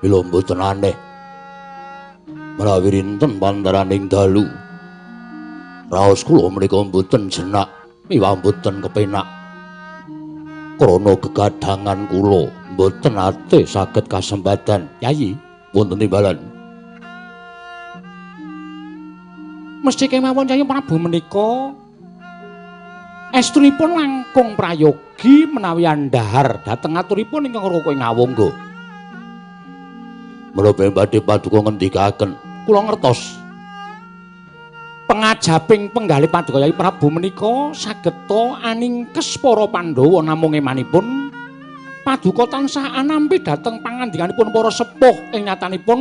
Mila mboten aneh menawi rinten pantaraning dalu raos kula menika mboten jenak miwah mboten kepenak krana gegadhangan kula mboten ate saged kasempatan. Yayi, wonten timbalan. Mesti kemawon Yayi Prabu menika estunipun langkung prayogi menawi andhahar dhateng aturipun ingkang Raka ing Awangga. Menapa badhe paduka ngendikaken? Kula ngertos. Pengajaping penggalih paduka Yayi Prabu menika sageta aningkes para Pandhawa namung emanipun paduka tansah anampi dhateng pangandikanipun para sepuh ing nyatanipun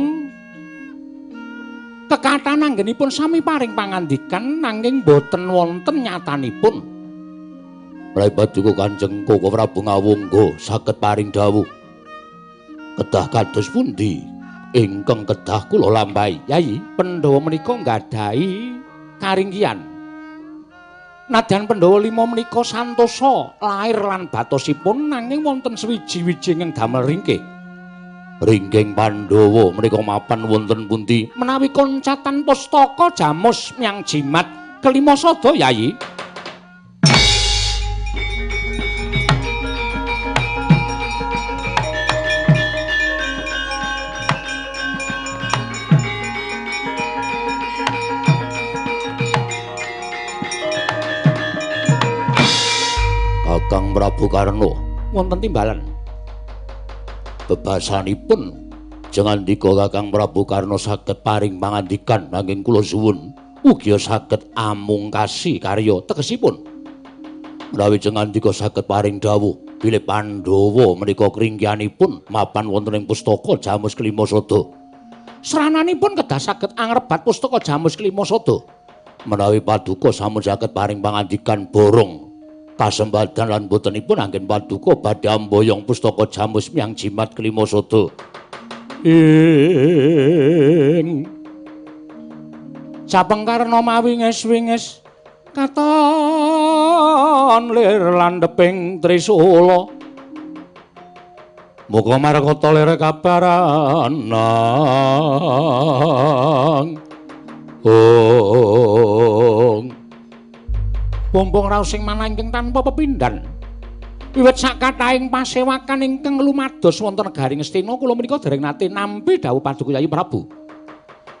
kekathahan anggenipun sami paring pangandikan nanging boten wonten nyatanipun. Menawi paduka Kanjeng Koko Prabu Ngawangga saged paring dawuh kedah kados pundi ingkang kedah kula lampahi? Yayi, Pandhawa menika nggadahi karingkihan. Nadyan Pandhawa lima menika santosa lair lan batosipun nanging wonten sewiji-wiji ingkang damel ringkih. Ringking Pandhawa menika mapan wonten pundi? Menawi koncatan pustaka jamus myang jimat kelima sada, Yayi. Kakang Prabu Karna wonten timbalan. Bebasanipun jengandika Kakang Prabu Karna saged paring pangandikan nanging kula suwun ugi saged amungkasi karya tegesipun. Menawi jengandika saged paring dawuh bilih Pandhawa menika kringkianipun mapan wonten ing pustaka Jamus Kelima Sada. Srananipun kedah saged angrebat pustaka Jamus Kelima Sada. Menawi paduka sampun saged paring pangandikan borong kasempatan lan botenipun anggen paduka badhe amboyong pustaka Jamus myang jimat kelima sada. Ing Capeng Karna mawinges-winges katon lir landheping trisula. Muga markata lir kabaranang. Ong Pumpung raos sing manah ingkang tanpa pepindhan. Wiwit sakathahing pasewakan ingkang lumados wonten negari Ngastina kula menika dereng nate nampi dawuh paduka Yayi Prabu.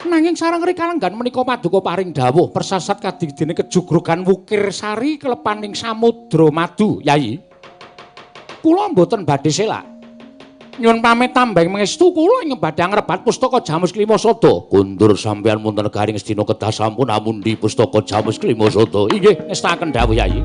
Nanging sareng rikalenggan menika paduka paring dawuh persasat kadidene kejugrugan Wukir Sari kelepaning samudra madu, Yayi. Kula mboten badhe selak. Nyuwun pamit tambahing mengestu kula ingkang badhe ngrebat pustaka Jamus Kelima Sada. Kundur sampeyan wonten negari Ngastina kedah sampun amundi pustaka Jamus Kelima Sada. Inggih, ngestakaken dawuh Yayi.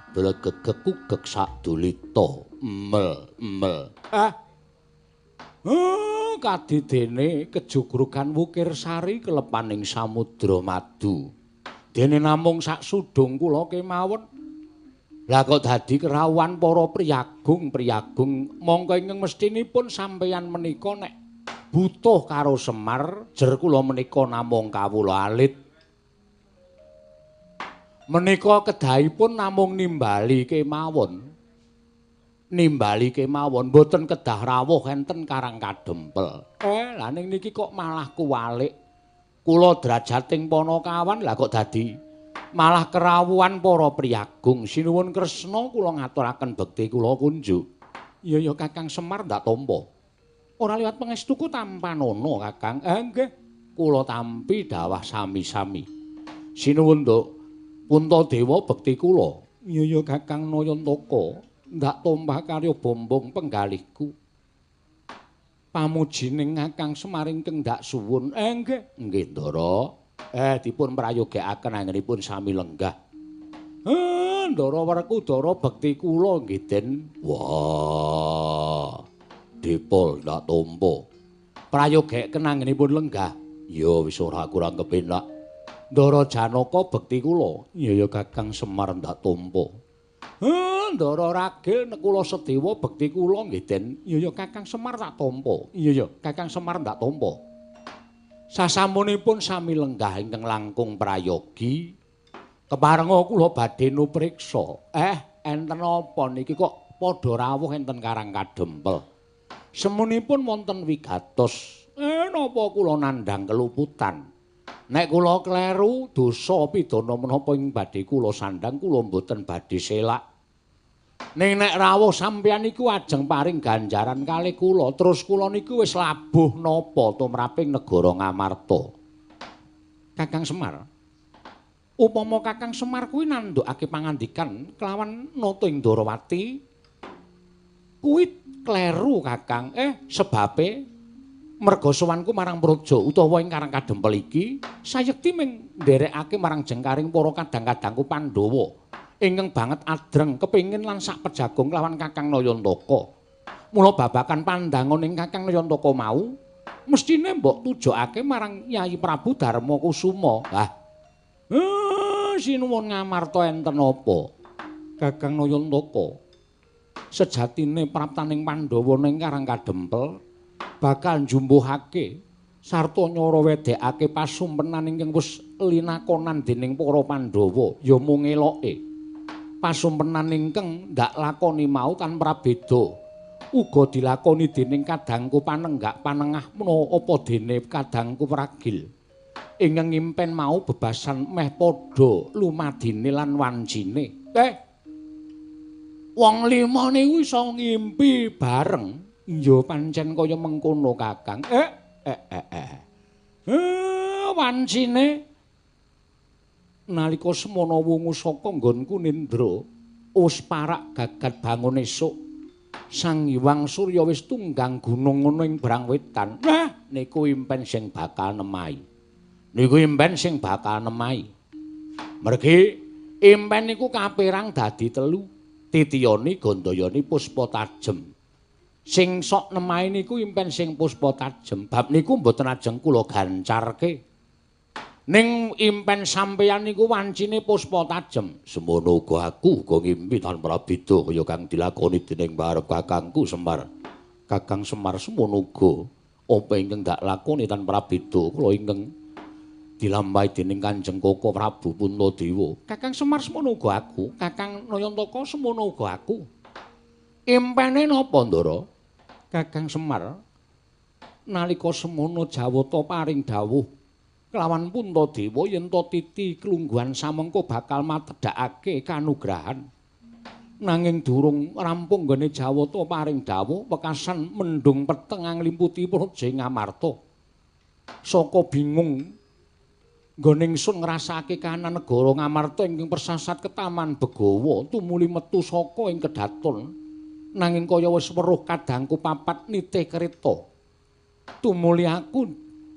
Blegegekugek sadulita mel mel. Kadidene kejugrugan Wukir Sari kelepaning samudra madu. Dene namung sak sudung kula kemawon. Lah kok dadi kerawuhan para priyagung-priyagung mongko ingkang mestinipun sampeyan menika nek butuh karo Semar, jer kula menika namung kawula alit. Menika kedahipun namung nimbali kemawon. Nimbali kemawon mboten kedah rawuh enten Karang Kadempel. Lah ning niki kok malah kuwalik. Kula drajating panakawan lah kok dadi malah kerawuhan para priyagung. Sinuwun Kresna kula ngaturaken bekti kula kunjuk. Iya ya Kakang Semar ndak tampa. Ora liwat pangestuku tampanana Kakang. Nggih, kula tampi dawah sami-sami. Sinuwun Nduk Puntadewa bekti kula. Iya ya Kakang Nayantaka ndak tampa karya bombong penggalihku. Pamujining Kakang Semar ingkang ndak suwun. Nggih, nggih Ndara. Dipun prayogekaken anggenipun sami lenggah. Ndara Werkudara bekti kula nggih Den. Wah. Dipol ndak tampa. Prayogekaken anggenipun lenggah. Ya wis ora kurang kepenak. Ndara Janaka bekti kula. Iya ya Kakang Semar ndak tampa. Ndara Ragil Nekula Sedewa bekti kula nggih Den. Iya ya Kakang Semar tak tampa. Iya ya Kakang Semar ndak tampa. Sasampunipun sami lenggah ingkang langkung prayogi, keparenga kula badhe nupriksa. Enten apa niki kok padha rawuh enten Karang Kadempel? Semunipun wonten wigatos. Napa kula nandhang keluputan? Nek kula kleru dosa pidana menapa ing badhe kula sandhang kula mboten badhe selak. Ning nek rawuh sampeyan niku ajeng paring ganjaran kalih kula, terus kula niku wis labuh napa tumraping negara Ngamarta. Kakang Semar, upama Kakang Semar kuwi nandhukake pangandikan kelawan nata ing Ndorowati, kuwi kleru Kakang. Sebabe merga sowanku marang praja utawa ing Karang Kadempel iki sayekti ming nderekake marang jengkaring para kadang-kadangku Pandhawa ingkang banget adreng kepengin lan sak pejagong lawan Kakang Nayantaka. Mula babakan pandangan ing Kakang Nayantaka mau mestine mbok tujokake marang Yayi Prabu Darma Kusuma. Lah, sinuwun Ngamarta enten apa? Kakang Nayantaka, sejatine praptaning Pandhawa ning Karang Kadempel bakal njumbuhake sarta nyara wedekake pasumpenan ingkang wis linakonan dening para Pandhawa, ya mung eloke. Pasumpenan ingkang ndak lakoni mau tanpa prabeda uga dilakoni dening kadangku panenggak panengah menawa apa dene kadangku pragil ingkang ngimpen mau bebasan meh padha lumadine lan wancine. Wong lima niku iso ngimpi bareng. Ya pancen kaya mengkono Kakang. Wancine nalika semana wungu saka nggonku nindra wis parak gagat bangun esuk, Sang Hyang Surya wis tunggang gunung ngono ing brang wetan. Nah, niku impen sing bakal nemahi. Niku impen sing bakal nemahi. Mergi impen niku kaperang dadi telu. Titiyani, Gandayani, Puspa Tajem. Sing sok nemahi niku impen sing puspa tajem. Bab niku mboten ajeng kula gancarke. Ning impen sampeyan niku wancine puspa tajem. Semono uga aku uga ngimpi tanpa prabeda kaya kang dilakoni dening barep kakangku Semar. Kakang Semar semono uga apa ingkang dak lakoni tanpa prabeda kula ingkang dilampahi dening Kanjeng Koko Prabu Puntadewa. Kakang Semar semono uga aku, Kakang Nayantaka semono uga aku. Impene napa, Ndara? Kakang Semar, nalika semono Jawata paring dawuh kelawan Puntadewa yen ta titi klungguhan samengko bakal matedhakake kanugrahan. Nanging durung rampung nggone Jawata paring dawuh wekasan mendung peteng nglimputi praja Ngamarta. Saka bingung nggone ingsun ngrasake kahanan negara Ngamarta ingkang persasat ketaman Begawa tumuli metu saka ing kedaton. Nanging kaya wis weruh kadangku papat nitih kereta. Tumuli aku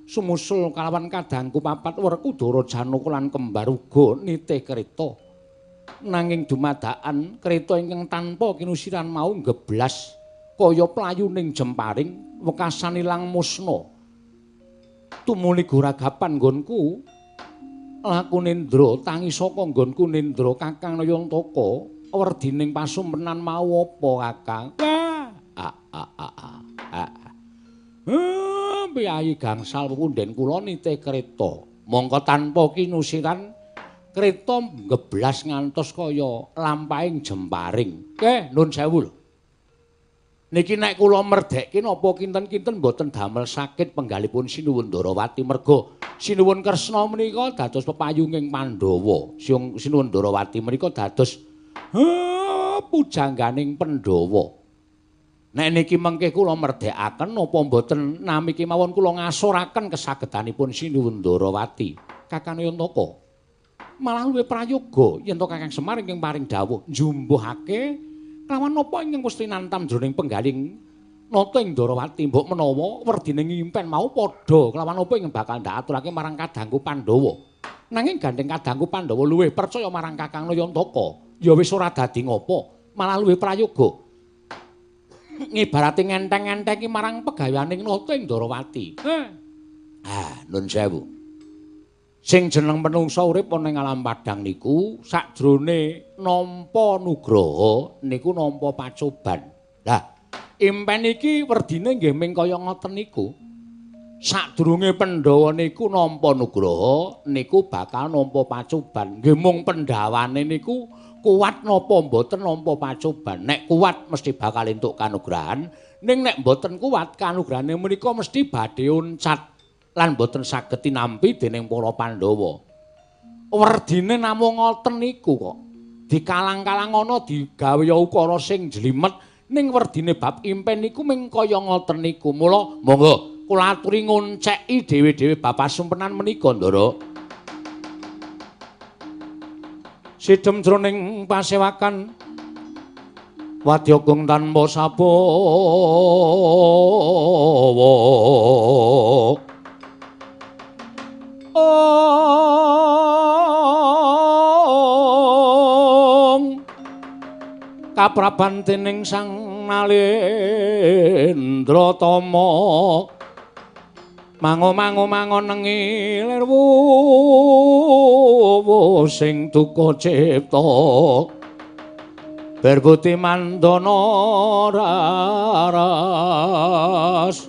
sumusul kalawan kadangku papat Werkudara Janaka lan kembar uga nitih kereta. Nanging dumadakan kereta ingkang tanpa kinusiran mau nggeblas kaya playuning jemparing wekasan ilang musna. Tumuli goragapan nggonku laku nindra tangi saka nggonku nindra Kakang Nayantaka. Werdining pasumpenan mau apa Kakang? Piyayi gangsal punden kula nitih kereta. Mongko tanpa kinusiran kereta nggeblas ngantos kaya lampahing jemparing. Nun sewu lho. Niki nek kula merdhekke napa kinten-kinten mboten damel sakit penggalipun Sinuwun Ndarawati merga Sinuwun Kresna menika dados pepayunging Pandhawa. Sinuwun Ndarawati menika dados pujangganing Pandhawa. Nek niki mengke kula merdhekaken napa mboten nami kemawon kula ngasoraken kesagedanipun Sinuwun Ndarawati. Kakang Nayantaka. Malah luwih prayoga yen to Kakang Semar ingkang paring dawuh njumbuhake kelawan napa ingkang wis tinantam jroning penggaling nata ing Ndarawati mbok menawa werdine ngimpen mau padha kelawan napa ingkang bakal ndak aturake marang kadangku Pandhawa. Nanging gandeng kadangku Pandhawa luwih percaya marang Kakang Nayantaka, ya wis ora dadi ngopo, malah luwih prayoga. Ngibarate ngenteng-entengi marang pegaweaning nata ing Ndarawati. Ah, nun sewu. Sing jeneng menungsa urip ana ing alam padhang niku sakjroning nampa nugraha niku nampa pacoban. Lah, impen iki werdine nggih ming kaya ngoten niku. Sadurunge Pandhawa niku nampa nugraha niku bakal nampa pacoban. Nggih mung pendhawane niku kuat napa mboten nampa pacoban. Nek kuat mesti bakal entuk kanugrahan, ning nek mboten kuat kanugrahane menika mesti badhe uncat lan mboten saged tinampi dening para Pandhawa. Werdine namung ngoten niku kok. Dikalang-kalang ana digawe ukara sing jlimet ning werdine bab impen niku ming kaya ngoten niku. Mula monggo kula aturi ngonceki dhewe-dhewe bab pasumpenan menika, Ndara. Sidhem jroning pasewakan wadya gong tanpa sabawa. Ong kapraban dening Sang Nalendra Tama mango-mango mangon nengi lir wuwu sing duka cipta berbuti mandana raras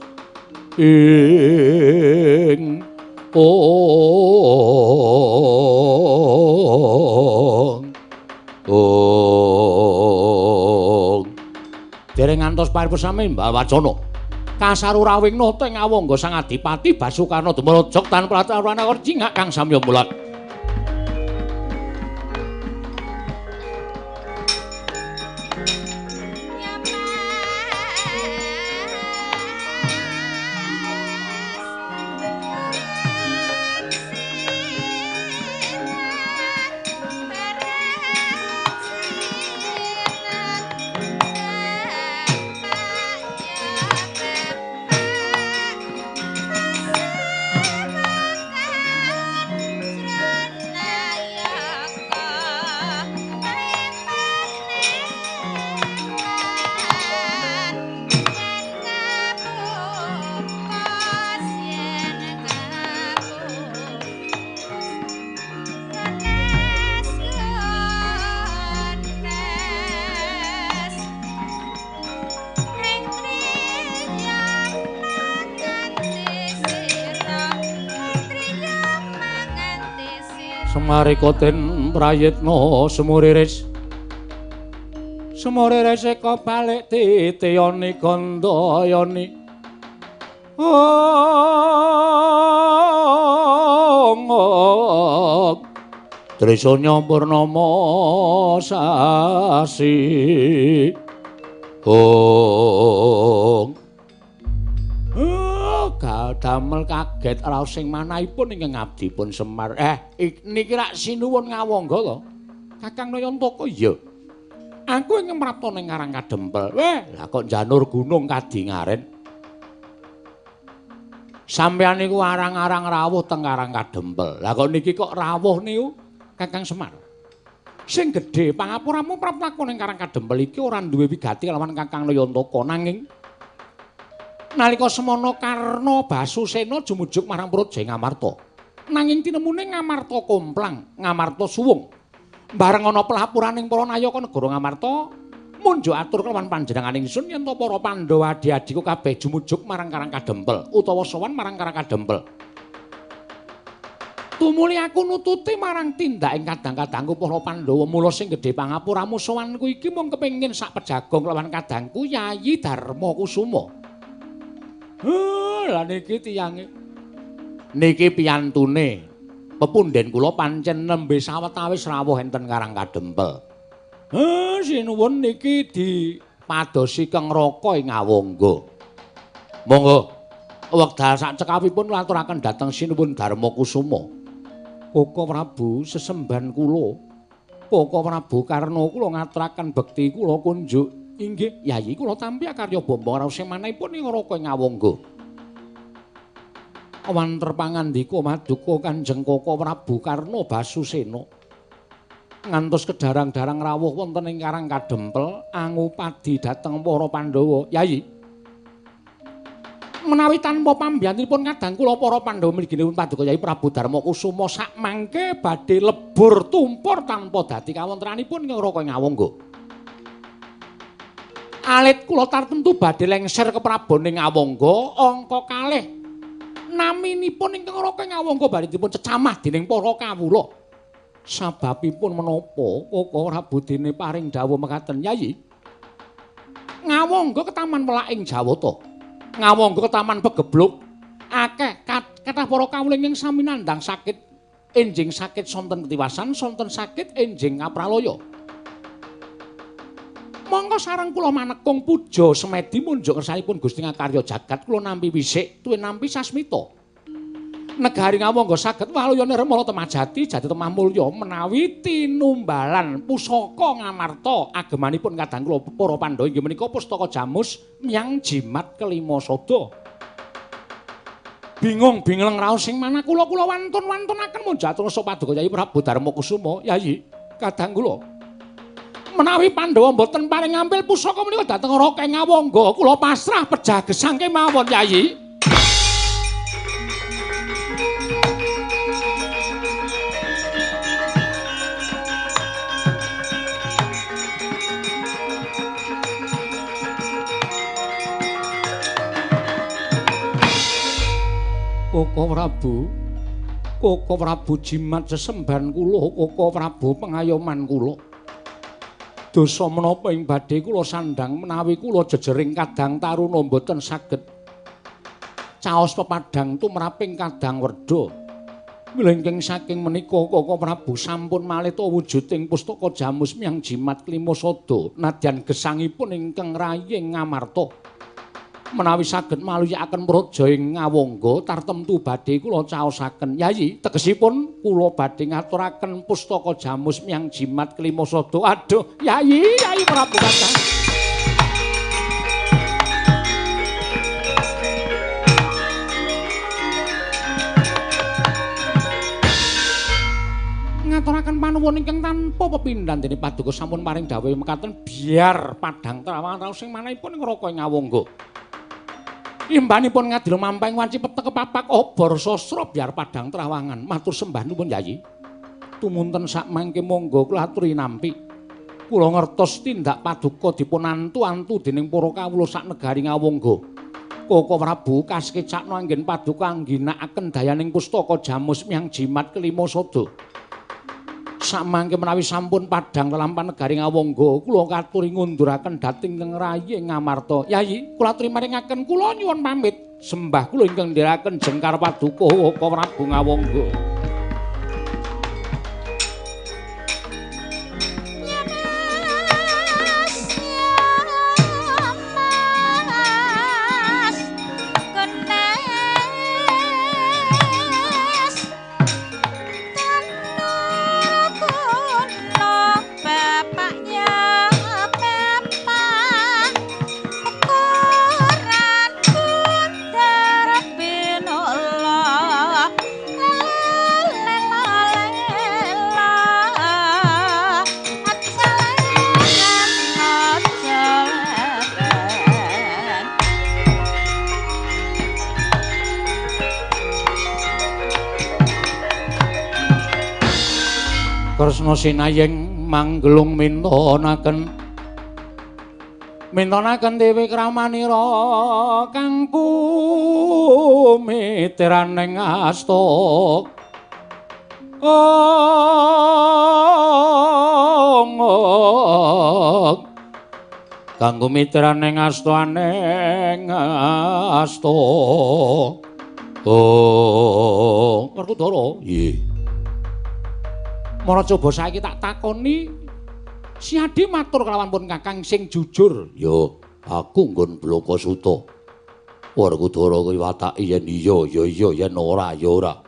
ing ong ong dereng ngantos paripurna Mbah Wacana kasaru rawing nata ing awangga Sang Adipati Basukarna dumarajog tanpa prarana cingak kang samya mulat. Semarika den prayitna semuriris semuriris eka balik titiyani gandayani ong Trisanya purnama sasi ong damel kaget raos sing manahipun ingkang abdipun Semar. Niki rak sinuwun ngawangga to. Kakang Nayantaka iya. Aku ingkang mrapta ning Karang Kadempel. Weh, lah kok njanur gunung kadingaren. Sampeyan niku arang-arang rawuh teng Karang Kadempel. Lah kok niki kok rawuh niku Kakang Semar. Sing gedhe pangapuramu praptaku ning Karang Kadempel iki ora duwe wigati lawan Kakang Nayantaka nanging nalika semana Karna Basusena jumujuk marang Praja Ngamarta. Nanging tinemune Ngamarta komplang, Ngamarta suwung. Bareng ana pelapuraning para nayaka negara Ngamarta, munjuk atur kelawan panjenengan ingsun yen to para Pandhawa adi-adiku kabeh jumujuk marang Karang Kadempel utawa sowan marang Karang Kadempel. Tumuli aku nututi marang tindaking kadang-kadangku para Pandhawa mula sing gedhe pangapuramu sowanku iki mung kepengin sak pejagong lawan kadangku Yayi Darma Kusuma. Lah niki tiyange. Niki piyantune. Pepunden kula pancen nembe sawetawis rawuh enten Karang Kadempel. Sinuwun niki dipadosi Kang Raka ing Awangga. Monggo wekdal sak cekapipun kula aturaken dhateng Sinuwun Darma Kusuma. Koko Prabu sesembahan kula. Koko Prabu Karna kula ngaturaken bekti kula kunjuk. Inggih Yayi kula tampi akarya bombong raos manahipun ing Raka ing Awangga. Wanter pangandika maduka Kanjeng Koko Prabu Karna Basusena. Ngantos kedarang-darang rawuh wonten ing Karang Kadempel angupadi dhateng para Pandhawa. Yayi menawi tanpa pambiyantunipun kadang kula para Pandhawa mliginipun paduka Yayi Prabu Darma Kusuma sakmangke badhe lebur tumpur tanpa dadi kawontenanipun ing Raka ing Awangga. Alit kula tartemtu badhe lengser keprabon ing Awangga angka kalih naminipun ingkang Raka ing Awangga badhe dipun cecamah dening para kawula. Sababipun menapa Koko Prabu dene paring dawuh mekaten Yayi? Ngawangga ketaman welak ing Jawata. Ngawangga ketaman pegebluk akeh kathah para kawula ingkang sami nandhang sakit enjing sakit sonten ketiwasan sonten sakit enjing kapralaya. Monggo sareng kula manekung puja semedi munjuk kersanipun Gusti ngakarya jagat kula nampi wisik tuwin nampi sasmita. Negari Ngawangga saged waluya nirmala temah jati jati temah mulya menawi tinumbalan pusaka ngamarta agemanipun kadang kula para Pandhawa inggih menika pustaka jamus myang jimat kelima sada. Bingung bingleng raos sing manah kula kula wantun-wantunaken munjatur paduka Yayi Prabu Darma Kusuma. Yayi kadang kula menawi Pandhawa mboten paring ngampil pusaka menika dhateng Raka ing Ngawangga kula pasrah pejah gesang kemawon Yayi. Koko Prabu, Koko Prabu jimat sesembahan kula, Koko Prabu pengayoman kula. Dosa menapa ing badhe kula sandhang menawi kula jejering kadang taruna mboten saged caos pepadhang tumraping kadang werda. Mila saking menika Koko Prabu sampun malih wujuding pustaka jamus myang jimat klima sada nadyan gesangipun ingkang raying Ngamarta. Menawi saged maluyakaken praja ing Ngawangga tartemtu badhe kula caosaken. Yayi tegesipun kula badhe ngaturaken pustaka jamus myang jimat kelima sada. Aduh Yayi, Yayi Prabu Kakang. Ngaturaken panuwun ingkang tanpa pepindhan dene paduka sampun paring dawuh mekaten biar padhang trawangan raos sing manahipun ing Raka ing Ngawangga. Imbanipun ngadil mamping wanci petek kepapak obor sastra biar padhang trawangan. Matur sembah nuwun Yayi. Tumunten sak mangke monggo kula aturi nampi. Kula ngertos tindak paduka dipun antu-antu dening para kawula sak negari Ngawangga. Koko Prabu kasekecakno anggen paduka angginakaken dayaning pustaka jamus myang jimat kelima sada. Samangke menawi sampun padhang lelampan negari Ngawangga, kula katuri ngunduraken dhateng ing rayi Ngamarta. Yayi, kula aturi maringaken kula nyuwun pamit. Sembah kula ingkang ndherekaken jengkar paduka Koko Prabu Ngawangga. Kresna sinayeng manggelung mintonaken mintonaken dewi kramanira kang kumitiraning asta Ong kanggo mitrane ngastane ngasta. Oh, Werkudara. Nggih. Mara coba saiki tak takoni Siadi matur kelawan pun Kakang sing jujur. Ya, aku nggon Blaka Suta. Werkudara kuwi watake yen iya ya iya, yen ora ya ora.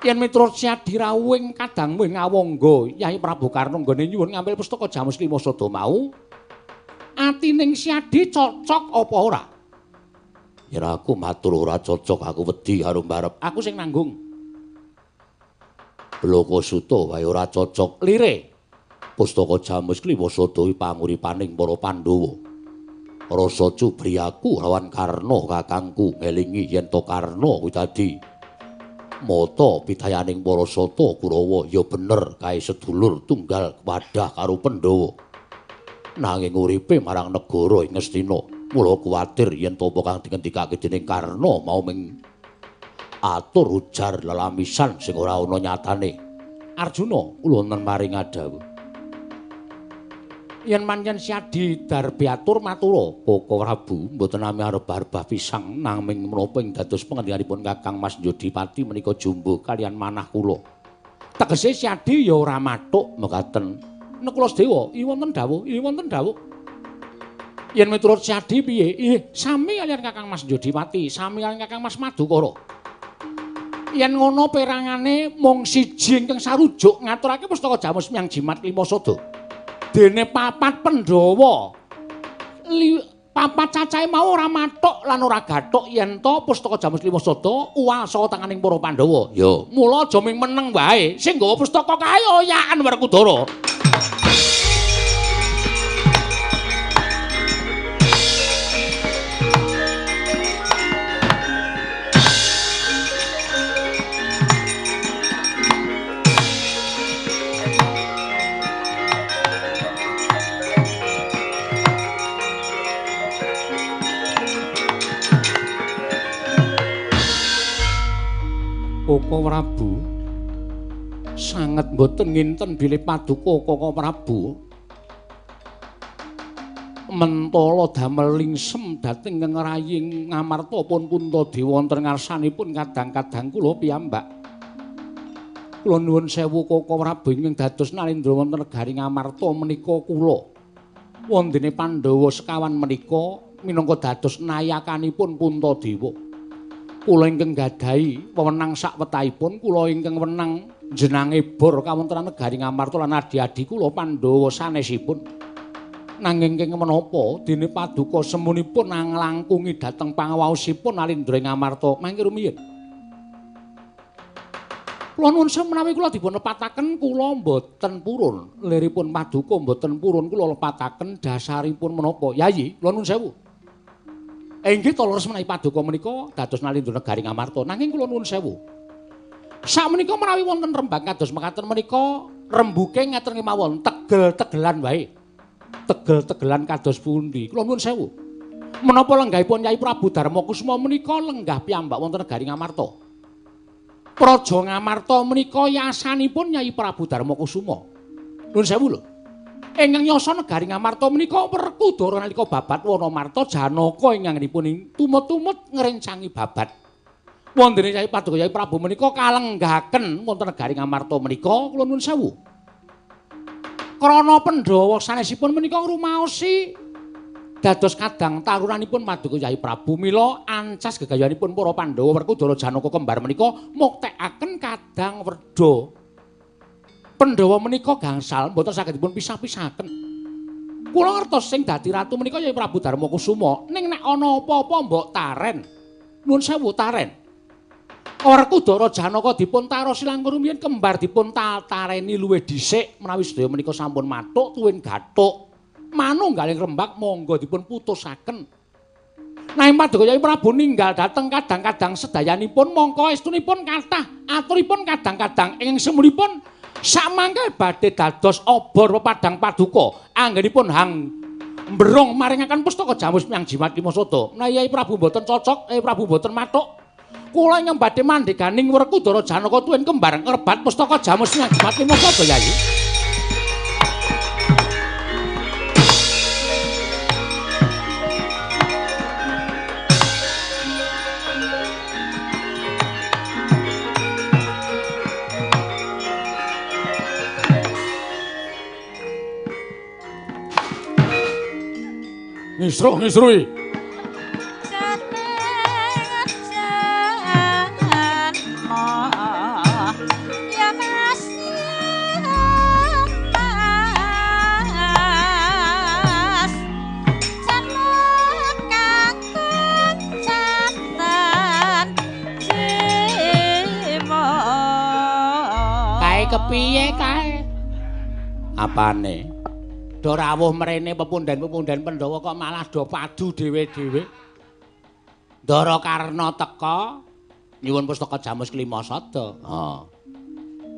Yen miturut Siadi rawuhing kadangmu ing Awangga, Yai Prabu Karna nggone nyuwun ngambil pustaka Jamus Lima Sada mau, atining Siadi cocok apa ora? Yen aku matur ora cocok, aku wedi karo mbarep. Aku sing nanggung. Blaka Suta wae ora cocok. Lire. Pustaka Jamus Lima Sada kuwi panguripaning para Pandhawa. Rasa cubri aku lawan Karna kakangku ngelingi yen to Karna kuwi dadi mata pitayaning para sata Kurawa ya bener kae sedulur tunggal wadah karo Pandhawa. Nanging uripe marang negara ing Ngastina, mula kuwatir yen to apa kang dingendikake dening Karna mau ming atur ujar lelamisan sing ora ana nyatane. Arjuna kula wonten maring adhawuh. Yen pancen Siadi darbe atur matura, Koko Prabu mboten nami arep-arep pisang nanging menapa ing dados pangendhikanipun Kakang Mas Njodipati menika jumbuh kalian manah kula. Tegese Siadi ya ora mathuk mekaten. Nekula Sedewa, iki wonten dawuh, iki wonten dawuh. Yen miturut Siadi piye? Ih, sami kalian Kakang Mas Njodipati, sami kalian Kakang Mas Madukara. Yen ngono perangane mung siji ingkang sarujuk ngaturake pustaka Jamus Miang Jimat Lima Sada. Dene papat Pandhawa papat cacahe mau ora mathuk lan ora gathuk yen to pustaka Jamus Lima Sada uwal saka tanganing para Pandhawa. Ya, mula aja ming meneng wae, sing nggawa pustaka kae oyakan Werkudara. Koko Prabu sanget mboten nginten bilih paduka Koko Prabu mentala damel lingsem dhateng ngraying Ngamarta pun Puntadewa wonten ngarsanipun kadang-kadang kula piyambak. Kula nuwun sewu Koko Prabu ingkang dados nalindra wonten negari Ngamarta menika kula. Wondene Pandhawa sekawan menika minangka dados nayakanipun Puntadewa. Kula ingkang gadahi wewenang sakwetahipun, kula ingkang wenang jenange bor kawontenan negari Ngamarta lan adi-adi kula Pandhawa sanesipun. Nanging kenging menapa dene paduka semunipun nglangkungi dhateng pangawaosipun Alindra ing Ngamarta mangke rumiyin. Kula nuwun sewu menawi kula dipun lepataken kula mboten purun, liripun paduka mboten purun kula lepataken dasaripun menapa. Yayi, kula nuwun sewu. Inggih to leres menawi paduka menika dados nalindra negari Ngamarta. Nanging kula nuwun sewu. Sakmenika menawi wonten rembag kados mekaten menika rembuke ngaten kemawon, tegel-tegelan wae. Tegel-tegelan kados pundi? Kula nuwun sewu. Menapa lenggahipun Yai Prabu Darma Kusuma menika lenggah piyambak wonten negari Ngamarta. Praja Ngamarta menika yasanipun Yai Prabu Darma Kusuma. Nuwun sewu lho. Ingkang yasa negari Ngamarta menika Werkudara nalika babat Wanamarta Janaka ingkangipun tumut-tumut ngrencangi babat. Wondene Yai Paduka Yai Prabu menika kalenggahaken wonten negari Ngamarta menika kula nuwun sewu. Krana Pandhawa sanesipun menika ngrumaosi dados kadang tarunanipun Paduka Yai Prabu mila ancas gegayuhanipun para Pandhawa Werkudara Janaka kembar menika muktekaken kadang werda. Pandhawa menika gangsal mboten saged dipun pisah-pisahaken. Kula ngertos sing dadi ratu menika Yai Prabu Darma Kusuma, ning nek ana apa-apa mbok taren. Nuwun sewu taren. Werkudara Janaka dipun tarosi langkung rumiyin kembar dipun tareni luwih dhisik menawi sedaya menika sampun mathuk tuwin gathuk. Manunggaling rembag monggo dipun putusaken. Nanging paduka Yai Prabu ninggal dhateng kadang-kadang sedayanipun mongko estunipun kathah aturipun kadang-kadang ing semunipun samangke badhe dados obor pepadang paduka anggenipun hang mbrong maringaken pustaka Jamus Miang Jimat Lima Sada. Menawi Yai Prabu mboten cocok, Yai Prabu mboten mathuk, Kula ingkang badhe mandheganing Werkudara Janaka tuwin kembar ngrebat pustaka Jamus Nyagemat Lima Sada Yayi. Ngisruh ngisruhi. Kae kepiye kae? Apane? Do rawuh mrene pepunden-pepunden Pandhawa kok malah do padu dhewe-dhewe. Ndara Karna teka nyuwun pustaka Jamus Klima Sada. Ha.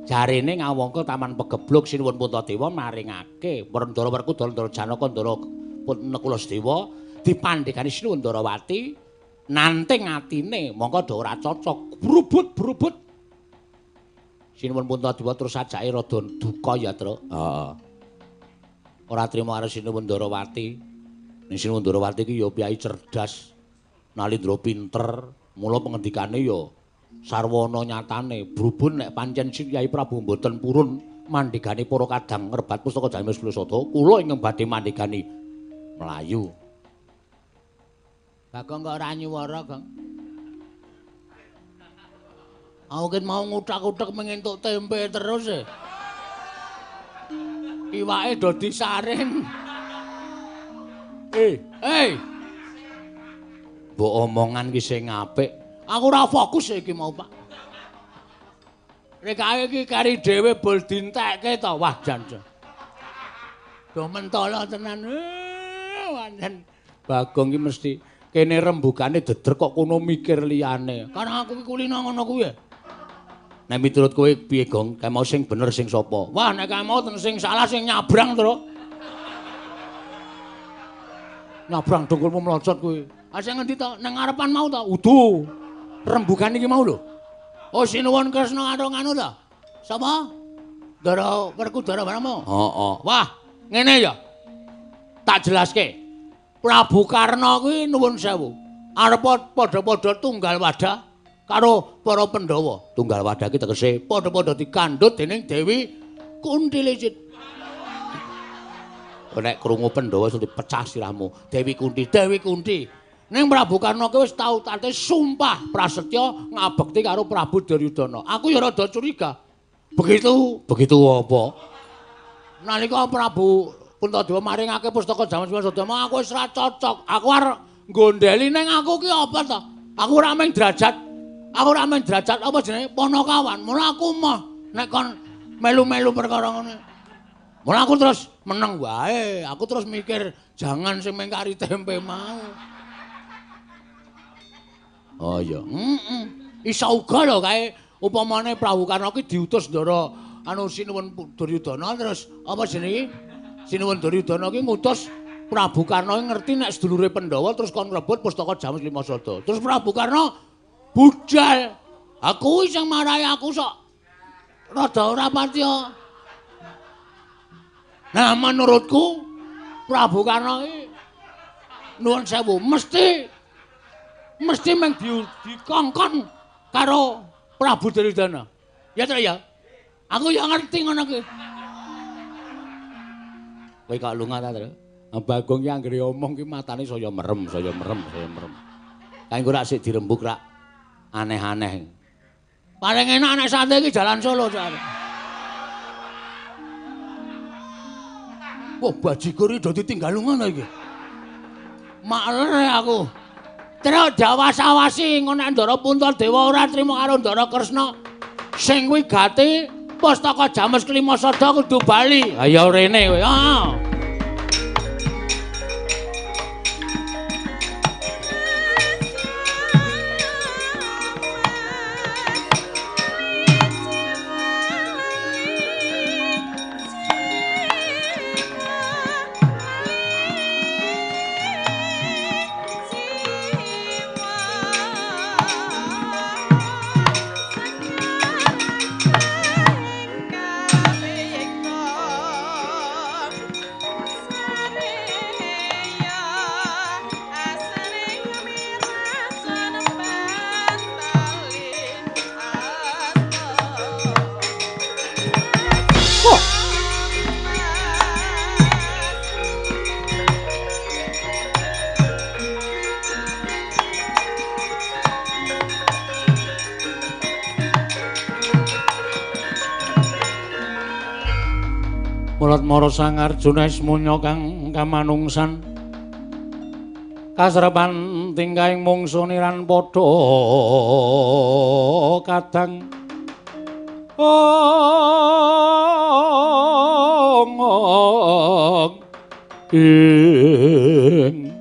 Jarene ngawangka Taman Pegebluk Sinuwun Puntadewa maringake Ndara Werkudara Ndara Janaka Ndara Nakula Sadewa dipandhegani Sinuwun Ndarawati nanting atine mongko do ora cocok brubut-brubut. Sinuwun Puntadewa terus ajake rada duka ya, Truk. Heeh. Ora trima karo Sinuwun Ndarawati. Ning Sinuwun Ndarawati iki ya piyai cerdas, nalindra pinter, mula pengendikane ya sarwana nyatane. Brubun nek pancen Kyai Prabu mboten purun mandhegani para kadang ngrebat pustaka Jamus Klima Sada, kula ingkang badhe mandhegani mlayu. Bagong kok ora nyuwara, Gong? Aku ket mau nguthak-uthek mengentuk tempe terus e. Iwake do disaring. Mbok omongan ki sing apik. Aku ora fokus iki mau, Pak. Rekae iki kari dhewe bol dintekke to. Wah, jan. Do mentolo tenan. Pancen Bagong ki mesti kene rembugane deder kok kono mikir liyane. Karena aku ki kulino ngono kuwi. Nek miturut kowe piye, Gong? Kae mau sing bener sing sapa? Wah, nek kae mau sing salah sing nyabrang, Truk. Nyabrang dengkulmu mlocot kuwi. Ah sing ngendi to? Nang ngarepan mau to? Udu. Rembugan iki mau lho. Oh, Sinuwun Kresna karo nganu to? Sapa? Ndara Werkudara barang mau? Heeh. Wah, ngene ya. Tak jelaske. Prabu Karna kuwi nuwun sewu. Arep padha-padha tunggal wadah karo para Pandhawa. Tunggal wadah iki tegese padha-padha dikandhut dening Dewi Kunti Licit. Nek krungu Pandhawa iso dipecah sirahmu. Dewi Kunti, Dewi Kunti. Ning Prabu Karna ki wis tau tate sumpah prasetya ngabekti karo Prabu Duryudana. Aku ya rada curiga. Begitu, begitu apa? Nalika Prabu Puntadewa maringake pustaka Jamus Klima Sada, aku wis ora cocok. Aku arep nggondheli ning aku ki apa to? Aku ora mung derajat. Aku ora mung derajat apa jenenge Panakawan. Mula aku mah nek kon melu-melu perkara ngono. Mula aku terus meneng wae. Aku terus mikir jangan sing mengkari tempe mau. Oh iya. Heeh. Iso uga lho kae upamane Prabu Karna ki diutus Ndara anu Sinuwun Duryudana terus apa jenenge? Sinuwun Duryudana ki ngutus Prabu Karna ngerti nek sedulure Pandhawa terus kon ngrebut pustaka Jamus Lima Sada. Terus Prabu Karna budal. Aku sing marahi aku sok rada ora patiya. Nah, menurutku Prabu Karna iki nuwun sewu mesti meng dikongkon karo Prabu Duryudana. Ya ta ya? Aku ya ngerti ngono kuwi. Kowe kok lunga ta, Tru? Bagong ki anggere omong ki matane saya merem, saya merem, saya merem. Kae engko rak sik dirembug rak aneh-aneh. Paling enak nek sate iki jalan Solo soalnya. Wah, bajigur iki do ditinggal ngono iki. Makler aku. Terus diawas-awasi ngono nek Ndara Puntadewa ora trima karo Ndara Kresna. Sing kuwi gati pustaka Jamus Klima Sada kudu bali. Ha ya rene kowe. Ah. Mulat mara Sang Arjuna ismunya kang kamanungsan. Kasrepan tingkahing mungsu niran padha kadang. Ong ong ing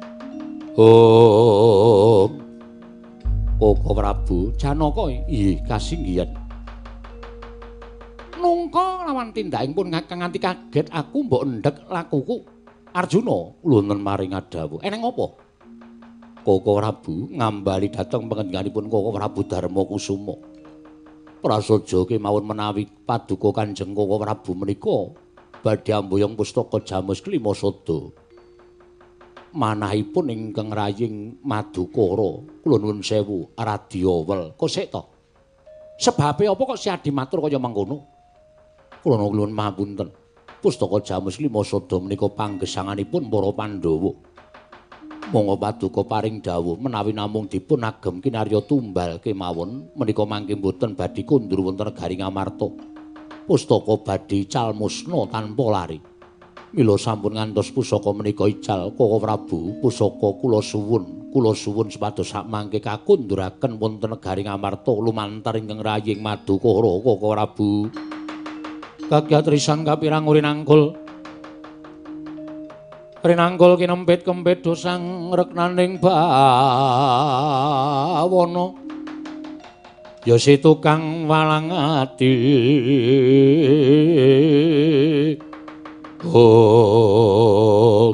ong. Koko Prabu Janaka ih kasinggihan. Nungka lawan tindakipun pun kakang nganti kaget aku mbok endhek lakuku. Arjuna wonten maring adawuh. Eneng apa? Koko Prabu ngambali dhateng pangendhikanipun Koko Prabu Darma Kusuma. Prasaja kemawon menawi paduka Kanjeng Koko Prabu menika badhe amboyong pustaka Jamus Klima Sada. Manahipun ingkang raying Madukara, kula nuwun sewu Radyawel. Kok sik to? Sebabe apa kok si Adi matur kaya mangkono? Kula nuwun mapunten. Pustaka Jamus Klima Sada menika panggesanganipun para Pandhawa. Monggo paduka paring dawuh menawi namung dipun agem kinarya tumbal kemawon menika mangke mboten badhe kundur wonten negari Ngamarta. Pustaka badhe ical musna tanpa lari. Mila sampun ngantos pusaka menika ical Koko Prabu, pusaka kula suwun supados sakmangke kakunduraken wonten negari Ngamarta lumantar ingkang raying Madukara Koko Prabu. Kagiat risan kapirang rinangkul. Rinangkul kinempit kempit dosang reknaning bawana. Ya si tukang walang ati. Oh.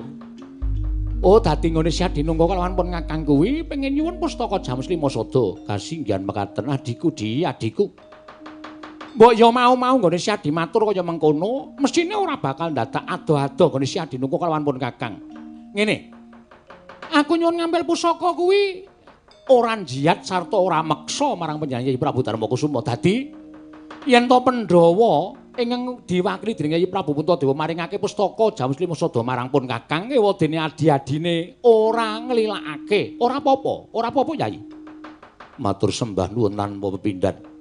Oh dadi nggone si Adi nungga kalawan pun ngakang kuwi pengen nyuwun pustaka Jamus Lima Sada. Kasinggihan mekaten adhiku di adhiku. Mbok ya mau-mau nggone si Adi matur kaya mengkono, mesthine ora bakal ndadak ado-ado nggone si Adi nungga kalawan pun kakang. Ngene. Aku nyuwun ngampil pusaka kuwi ora njiat sarta ora meksa marang panjenengan Kyai Prabu Darma Kusuma. Dadi yen to Pandhawa ingkang diwakili dening Kyai Prabu Puntadewa maringake pustaka Jamus Lima Sada marang pun kakang, ewadene adi-adine ora nglilakake. Ora apa-apa, ora apa-apa Yai. Matur sembah nuwun tanpa pepindhan.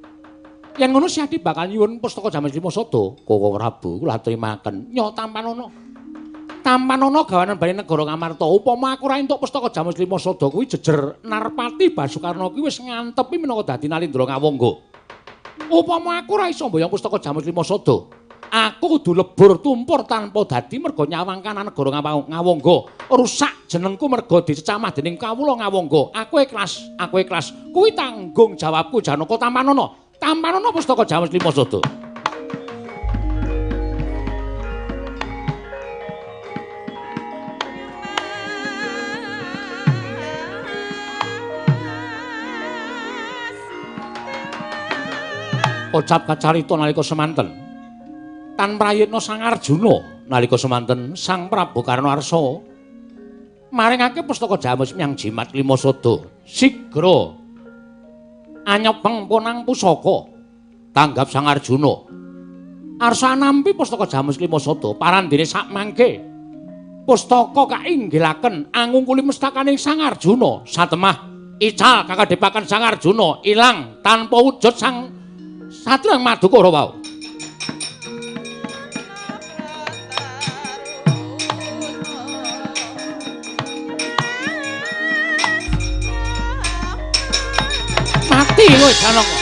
Yen ngono si Adi bakal nyuwun pustaka Jamus Lima Sada. Koko Prabu kula atrimaken. Nyo tampanono. Tampanono gawanan bali negara Ngamarta. Upama aku ora entuk pustaka Jamus Lima Sada kuwi jejer Narpati Basukarna kuwi wis ngantepi minangka dadi Nalindra Ngawangga. Upama aku ora iso mboyong pustaka Jamus Lima Sada, aku kudu lebur tumpur tanpa dadi merga nyawang kanan negara Ngawangga. Rusak jenengku merga dicecamah dening kawula Ngawangga. Aku ikhlas, aku ikhlas. Kuwi tanggung jawabku Janaka. Tampanono. Tampanono pustaka Jamus Lima Sada. Kocap kacarita nalika semanten. Tan prayitna Sang Arjuna nalika semanten Sang Prabu Karna Arsa maringake pustaka Jamus menyang Jimat Lima Sada. Sigra anyepeng ponang pusaka. Tanggap Sang Arjuna. Arsa nampi pustaka Jamus Lima Sada parandene sakmangke pustaka kainggilaken angungkuli mestakane Sang Arjuna. Satemah ical kakadhepaken Sang Arjuna ilang tanpa wujud Sang Satrang Madukara wau. Mati kowe Janaka.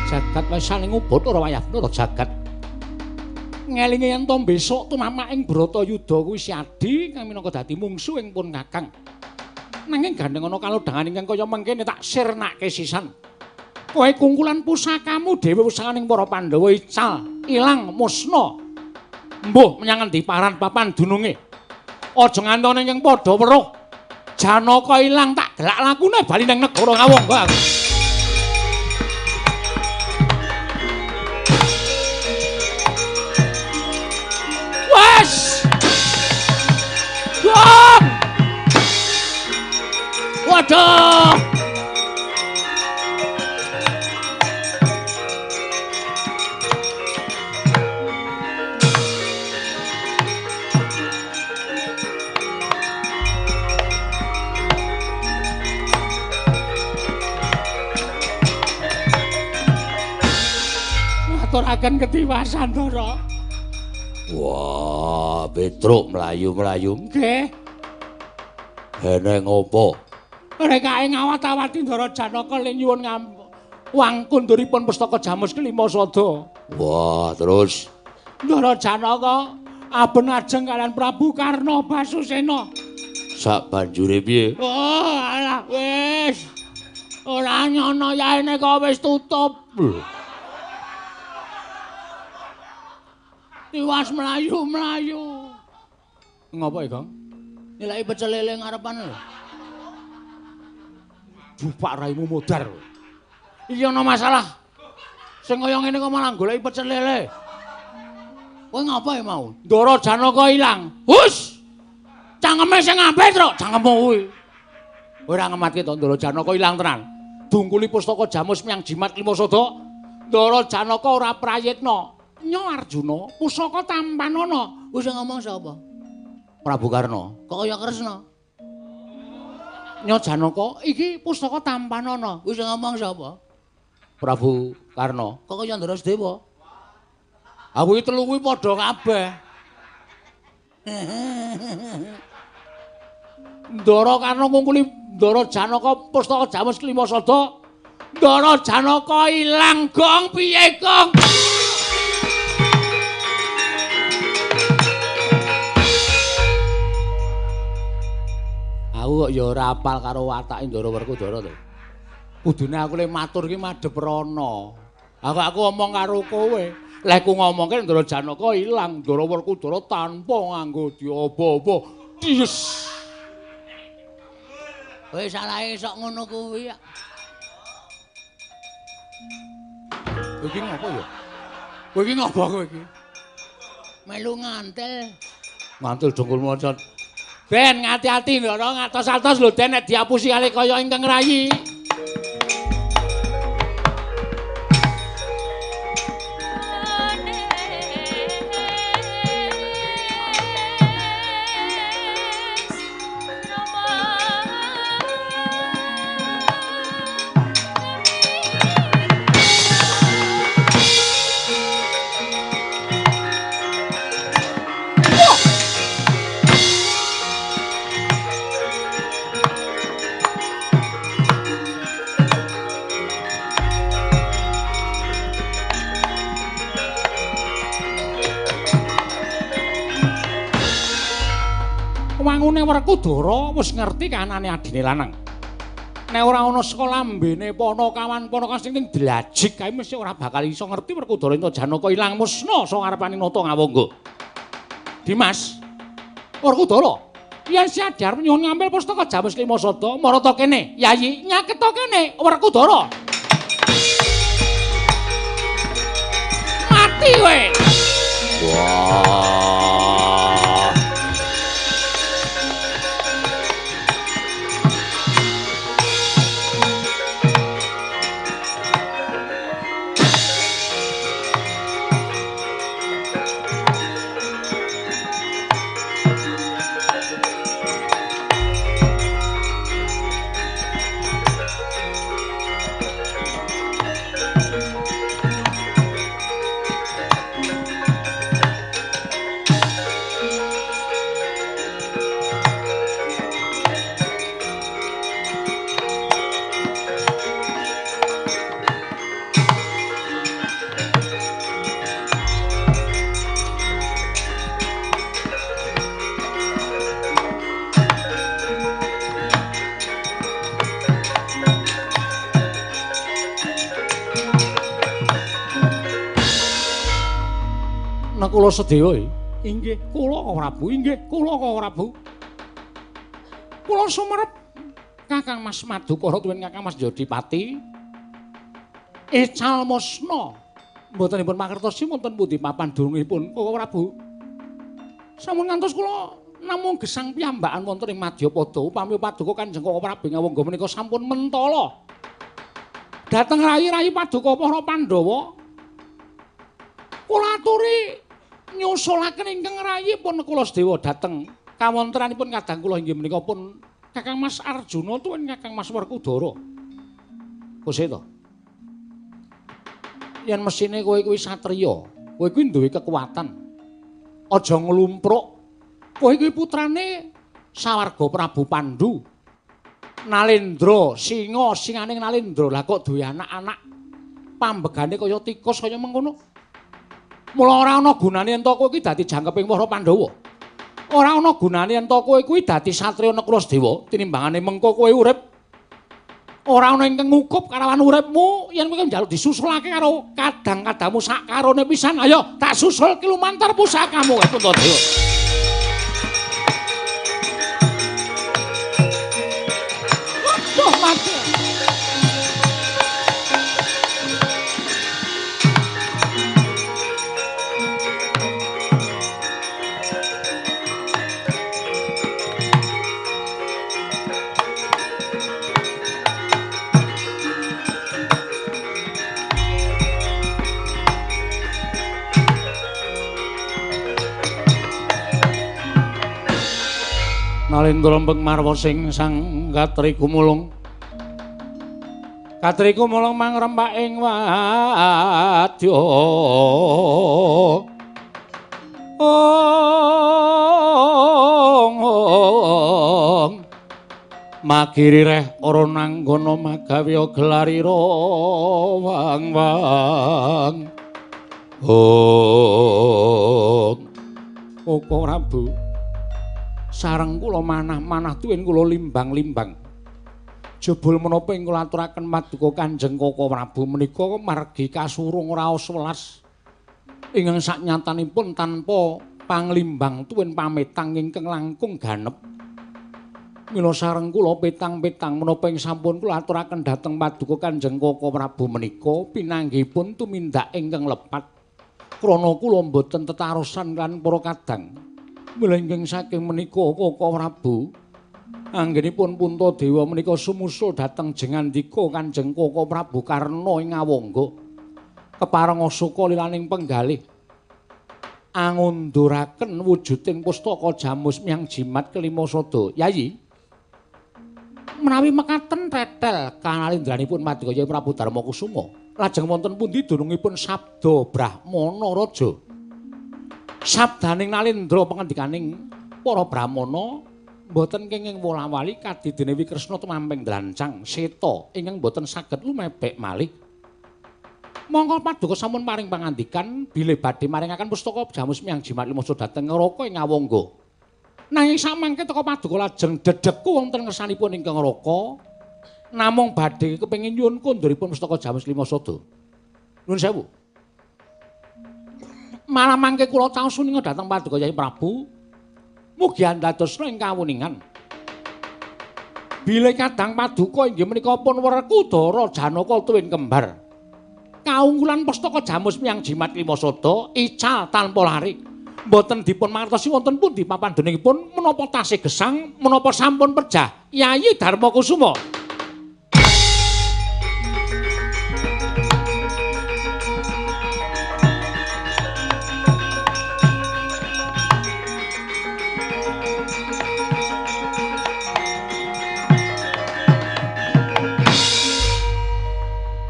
Jagat wis saling ngubut ora wayah ora jagat. Ngelinge yen to besok tumamak ing Bratayuda kuwi si Adi kang minangka dadi mungsuh ing pun kakang. Nanging gandeng ana kalodhangan ingkang kaya mengkene tak sirnake sisan. Kowe kungkulan pusakamu dhewe usahane para Pandhawa ical, ilang, musna. Mbuh menyang endi paran papan dununge. Aja ngantone ingkang padha weruh. Janaka ilang tak gelak lakune bali nang negara Ngawangga aku. Waduh. Aturaken ketiwasan, Ndara. Wah, Petruk mlayu-mlayu. Nggih. Eneng opo? Rekake ngawat-awati Ndara Janaka ling nyuwun wangkunduripun pustaka Jamus Kelima Sada. Wah, terus Ndara Janaka aben ajeng kalian Prabu Karna Basusena. Sak banjure piye? Oh, alah wis. Ora nyono yaene kok wis tutup. Tiwas mlayu-mlayu. Ngopo iki, Gong? Nilai pecel lele ngarepan lho. Jupak raimu modar. Iki ana masalah. Sing kaya ngene kok malah goleki pecel lele. Kowe ngapa ya mau? Ndara Janaka ilang. Hus! Cangkeme sing ngambil, Truk. Cangkemmu kuwi. Ora ngematke to Ndara Janaka ilang tenan. Dungkuli pustaka Jamus miyang Jimat Lima Sada. Ndara Janaka ora prayitna. Nyo Arjuna, pusaka tampanana. Wis ngomong sapa? Prabu Karna. Kok kaya Kresna? Nyo Janaka, iki pustaka tampanana. Wis ngomong sapa? Prabu Karna. Kok kaya Ndara Sedewa? Aku iki telu kuwi padha kabeh. Ndara Karna ngungkuli Ndara Janaka pustaka Jamus Kelima Sada. Ndara Janaka ilang, Gong. Piye, Gong? Aku kok ya ora apal karo watake Ndara Werkudara to. Kudune aku le matur ki madhep rono. Aku omong karo kowe. Lek ku ngomongke Ndara Janaka ilang, Ndara Werkudara tanpa nganggo diopo-opo. Dies. Kowe salahe sok ngono kuwi ya. Kowe iki ngopo ya? Kowe iki ngopo kowe iki? Melu ngantil. Ngantil dengkul mocot. Ben ngati-ati Ndara ngatos-atos lho Den nek diapusi kali kaya ingkang rayi. Wangune Werkudara wis ngerti kahanane adine lanang. Nek ora ana saka lambene Panakawan Panakawan sing ning dlajik kae mesti ora bakal iso ngerti Werkudara ento Janaka ilang musna saka ngarepane nata ngawangga. Dimas, Werkudara, yen siadi arep nyuwun ngambil pustaka Jamus Lima Sada, marata kene, Yayi, nyaketa kene Werkudara. Mati kowe. Wah. Kula sedewa inggih kula Prabu, inggih kula Prabu. Kula sumerep Kakang Mas Madukara tuwin Kakang Mas Jodipati. Ical musna mbotenipun mangertosi wonten pundi papan dunungipun Kaka Prabu. Sampun ngantos kula namung gesang piyambakan wonten ing Madyapada upami paduka Kanjeng Kaka Prabu Ngawangga menika sampun mentala. Dhateng rayi-rayi paduka para Pandhawa kula aturi nyusulaken ingkang rayi pun kula sedewa dhateng kawontenanipun kadang kula inggih menika pun Kakang Mas Arjuna tuwin Kakang Mas Werkudara. Kuseta. Yen mesine kowe kuwi satriya, kowe kuwi duwe kekuatan. Aja nglumpruk. Kowe kuwi putrane sawarga Prabu Pandu. Nalendra, singa singane Nalendra. Lah kok duwe anak-anak pambegane kaya tikus kaya mengkono. Mula ora ana gunane yen to kowe kuwi dadi jangkeping para Pandhawa. Ora ana gunane yen to kowe kuwi dadi satriya Nekula Sedewa, tinimbangane mengko kowe urip ora ana ingkang ngukup karawan uripmu yen kowe njaluk disusulake karo kadang-kadangmu sak karone pisan. Ayo tak susulke lumantar pusakamu Puntadewa. Waduh mati. Nalendra mbeng marwa sing sang katri gumulung. Katri gumulung mangrempak ing wadya. Ong ong. Magiri reh ora nanggono magawe gelarira wang wang. Ong. Koko Prabu. Sareng kula manah-manah tuwin kula limbang-limbang. Jebul menapa ing kula aturaken paduka Kanjeng Koko Prabu menika margi kasurung raos welas ingkang saknyatanipun tanpa panglimbang tuwin pametang ingkang langkung ganep. Mila sareng kula petang-petang menapa ing sampun kula aturaken dhateng paduka Kanjeng Koko Prabu menika pinanggihipun tumindak ingkang lepat. Krana kula mboten tetarosan lan para kadang. Mila ingkang saking menika Koko Prabu anggenipun Puntadewa menika sumusul dhateng jengandika Kanjeng Koko Prabu Karna ing Awangga kepareng suka lilaning penggalih angunduraken wujuding pustaka Jamus Miang Jimat kelima sada. Yayi, menawi mekaten tetel kanalindranipun paduka Kyai Prabu Darma Kusuma lajeng wonten pundi dunungipun sabda Brahmana Raja? Sabdaning Nalendra pangendikaning para brahmana mboten kenging wola-wali kadidene Kresna tumamping drancang seta ingkang mboten saged lumebek malih. Mongko paduka sampun paring pangandikan bilih badhe maringaken pustaka Jamus Miang Jimat Limoso dhateng Neraka ing Awangga. Nanging samangke teka paduka lajeng dedheku wonten ngersanipun ingkang neraka namung badhe kepengin nyuwun konduripun pustaka Jamus Lima Sada. Nuwun sewu. Malah mangke kula caos suninga dhateng paduka Kyai Prabu mugi andadosna ing kawuningan bilih kadang paduka inggih menika pun Werkudara Janaka tuwin kembar kaunggulan pustaka Jamus Miang Jimat Lima Sada ical tanpa lari mboten dipun mangertosi wonten pundi papan dunungipun menapa tasih gesang menapa sampun pejah Yayi Darma Kusuma.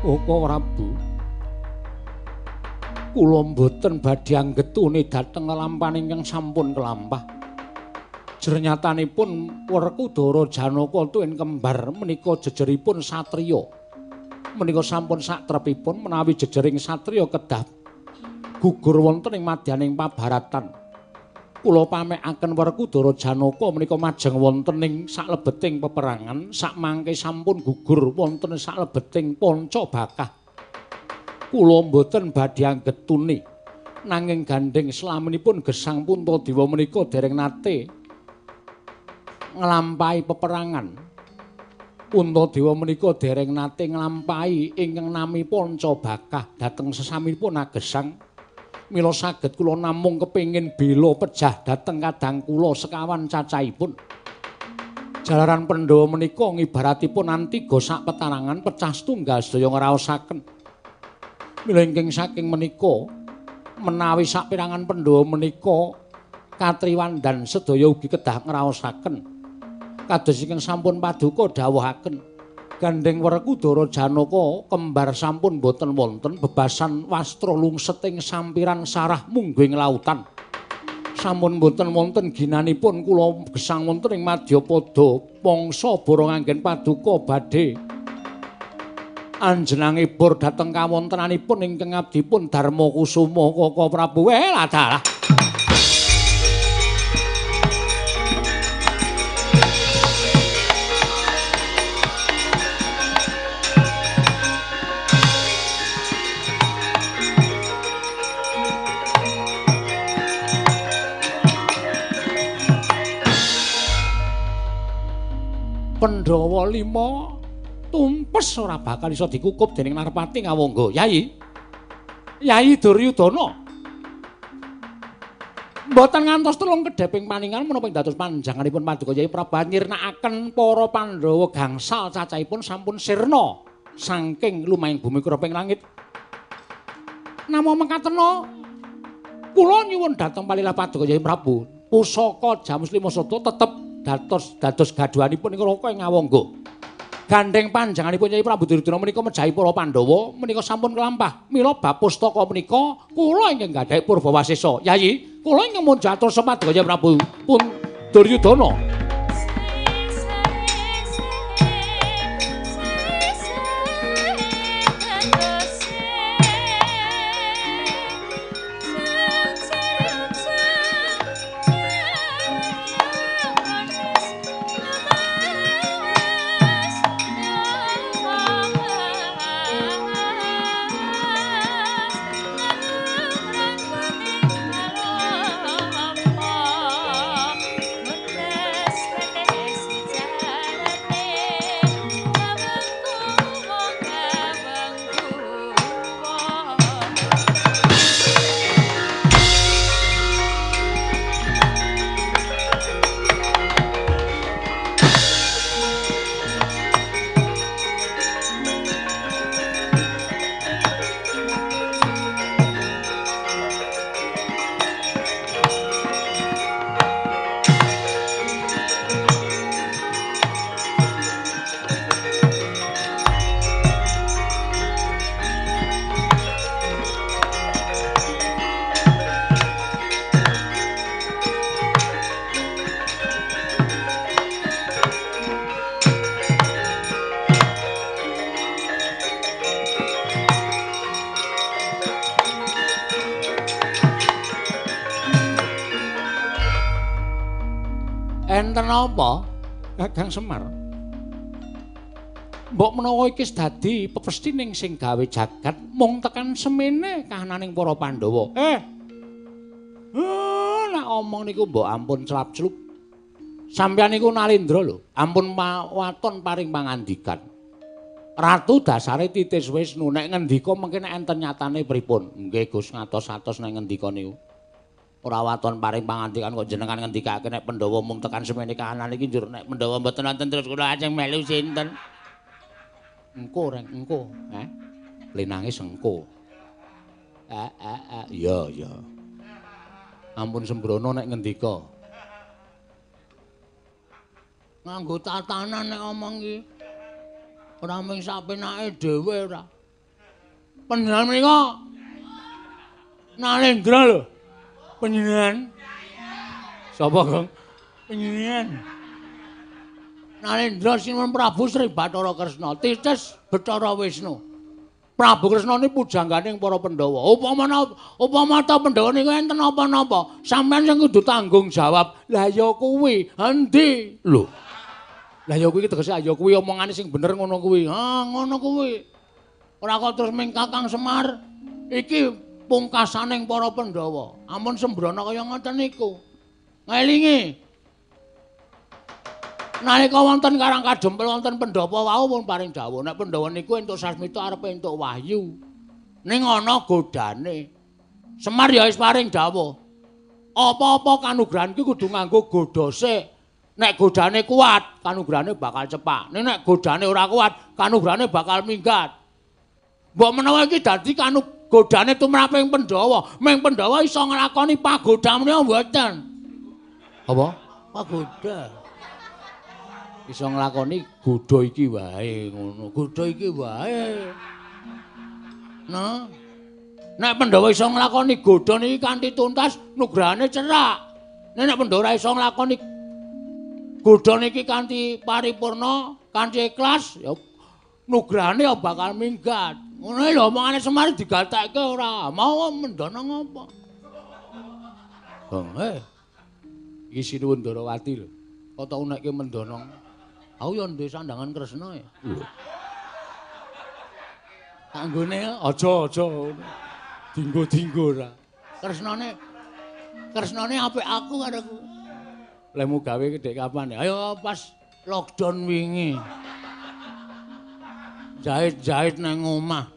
Koko Prabu, kula mboten badhe anggetune dhateng lelampahan ingkang sampun kelampah. Jernyatanipun Werkudara Janaka tuwin kembar menika jejeripun satriya. Menika sampun satrepipun menawi jejering satriya kedah gugur wonten ing madyaning pabaratan. Kula pamekaken Werkudara Janaka menika majeng wonten ing saklebeting peperangan sakmangke sampun gugur wonten saklebeting panca bakah. Kula mboten badhe anggetune nanging gandheng slaminipun gesang Puntadewa menika dereng nate nglampahi peperangan. Puntadewa menika dereng nate nglampahi ingkang nami panca bakah dhateng sesamipun agesang. Mila saged kula namung kepengin bela pejah dhateng kadang kula sekawan cacahipun. Jalaran Pandhawa menika ngibaratipun antiga sak petarangan pecah setunggal sedaya ngraosaken. Mila ingkang saking menika menawi saperangan Pandhawa menika katriwandan sedaya ugi kedah ngraosaken. Kados ingkang sampun paduka dawuhaken. Gandeng Werkudara Janaka kembar sampun boten wonten bebasan wastra lungset ing sampiran sarah mungguing lautan. Sampun boten wonten ginanipun kula gesang wonten ing madyapada pangsa borong anggen paduka badhe anjenangipun dhateng kawontenanipun ingkang abdipun Darma Kusuma Kaka Prabu. Dalah. Pandhawa 5 tumpes ora bakal iso dikukup dening Narpati Ngawangga. Yai. Yai Duryudana. Mboten ngantos telung kedheping paningan menapa ing dados panjanganipun Paduka Yai Prabu nyirnakaken para Pandhawa gangsal cacahipun sampun sirna saking lumahing bumi kureping langit. Namung mekatena kula nyuwun dhateng palilah Paduka Yai Prabu, pusaka Jamus Lima Sata tetep dados gaduhanipun ing Raka ing Ngawangga. Gandeng panjanganipun Kyai Prabu Duryudana menika mejahi para Pandhawa menika sampun kelampah. Mila bab pustaka menika kula ingkang gadhahi Purbawasesa. Yayi, kula ingkang munjatur paduka Kyai Prabu pun Duryudana. Enten apa? Kakang Semar. Mbok menawa iki wis dadi pepestining sing gawe jagat mung tekan semene kahananing para Pandhawa. Nek omong niku mbok ampun celap-celup. Sampeyan niku Nalendra lho, ampun waton paring pangandikan. Ratu dasare titis Wisnu nek ngendika mengke nek enten nyatane pripun? Nggih Gus, ngatos-atos nek ngendika niku. Ora waton paring pangandikan kok jenengan ngendikake nek Pandhawa mung tekan semene kahanan iki njur nek Pandhawa mboten wonten terus kula ajeng melu sinten. Engko reng engko, Le nangis engko. Iya iya. Ampun sembrono nek ngendika. Nganggo tatanan nek omong iki. Ora mung sapenake dhewe ora. Panjenengan menika Nalendra lho. Panjenengan sapa, Gong? Panjenengan Nalendra Sinuwun Prabu Sri Bathara Kresna, titis Bathara Wisnu. Prabu Kresna niku pujangganing para Pandhawa. Upama ta Pandhawa niku enten napa-napa, sampeyan sing kudu tanggung jawab. Lah ya kuwi, endi? Lho. Lah ya kuwi tegese ya kuwi omongane sing bener ngono kuwi. Ha, ngono kuwi. Ora kok terus ming Kakang Semar iki pungkasaning para Pandhawa. Ampun sembrono kaya ngoten niku. Ngelingi. Nalika wonten Karang Kadempel wonten pendhapa wau pun paring dawuh nek Pandhawa niku entuk sasmita arep entuk wahyu. Ning ana godane. Semar ya wis paring dawuh. Apa-apa kanugrahan ki kudu nganggo godha sik. Nek godane kuat, kanugrahane bakal cepak. Nek nek godane ora kuat, kanugrahane bakal minggat. Mbok menawa iki dadi godane tumraping Pandhawa, ming Pandhawa iso nglakoni pagoda menika mboten. Apa? Pagoda. Iso nglakoni godha iki wae ngono. Godha iki wae. Nah. Nek Pandhawa iso nglakoni godha niki kanthi tuntas, nugrahane cerak. Nek Pandhawa ora iso nglakoni godha niki kanthi paripurna, kanthi ikhlas, ya nugrahane ya bakal minggat. Ngono lho omongane Semar digatekke ora. Mau mendana ngopo? Bang, iki Sinuwun Ndarawati lho. Kok tak unekke mendana. Aku ya duwe sandangan Kresna ya. Lho. Anggone aja-aja dinggo-dinggo ora. Kresnane apik aku karo aku. Lemu gawe gedhe kapan ya? Ayo pas lockdown wingi. Jahit-jahit nang omah.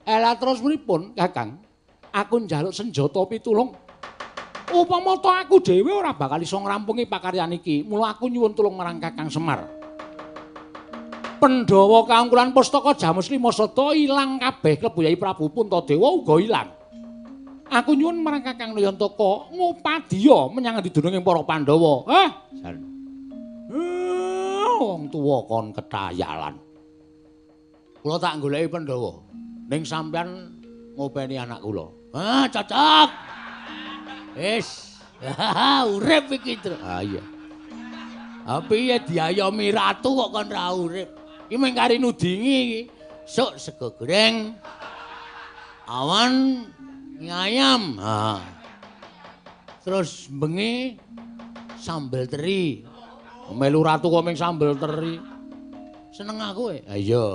Ela terus pripun, Kakang? Aku njaluk senjata pitulung. Upama to aku dhewe ora bakal iso ngrampungi pakaryan iki. Mula aku nyuwun tulung marang Kakang Semar. Pandhawa kaungkulan pustaka Jamus Lima Sada ilang kabeh klebu Yai Prabu Puntadewa uga ilang. Aku nyuwun marang Kakang Nayantaka ngupadya menyang endi dununge para Pandhawa. Jan. Wong tuwa kon ketayalan. Kula tak goleki Pandhawa. Ning sampean ngopeni anak kula. Ah, cocok. Wis. Urip iki, Tru. Ah iya. Ha piye diayomi ratu kok kon ra urip? Iki mung kari nudingi iki. Sok sego goreng. Awan mie ayam. Ha. Terus bengi sambel teri. Melu ratu kok mung sambel teri. Seneng aku e. Ha iya.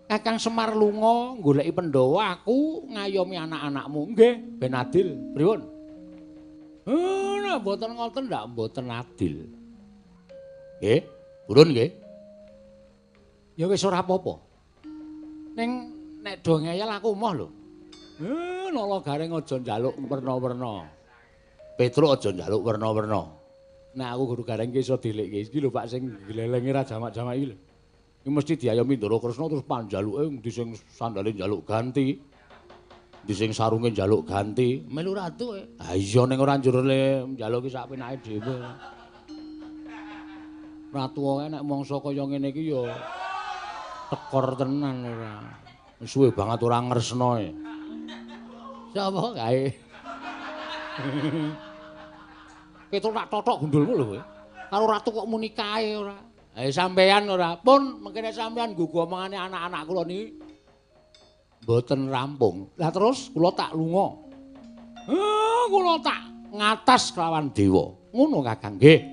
Kakang Semar lunga goleki Pandhawa, aku ngayomi anak-anakmu. Nggih, ben adil. Pripun? Nek mboten ngoten ndak mboten adil. Nggih, purun nggih. Ya wis ora apa-apa. Ning nek do ngeyel aku emoh lho. Nala Gareng aja njaluk werna-werna. Petruk aja njaluk werna-werna. Nek aku guru Gareng ki iso dilikke. Iki lho Pak sing glelenge ra jamak-jamak iki lho. Iki mesti diayomi Ndara Kresna terus panjaluke endi sing sandale njaluk ganti. Endi sing sarunge njaluk ganti. Melu ratu e. Ha iya ning ora njur le njaluki sak penake dhewe. Ratu wae nek mangsa kaya ngene iki ya tekor tenan ora. Suwe banget ora ngresna e. Sapa kae? Petruk tak totok gundulmu lho kowe. Karo ratu kok muni kae ora. Sampeyan ora. Pun mengkene sampeyan nggugu omongane anak-anak kula niki mboten rampung. Lah terus kula tak lunga. Kula tak ngatas kelawan dewa. Ngono Kakang nggih.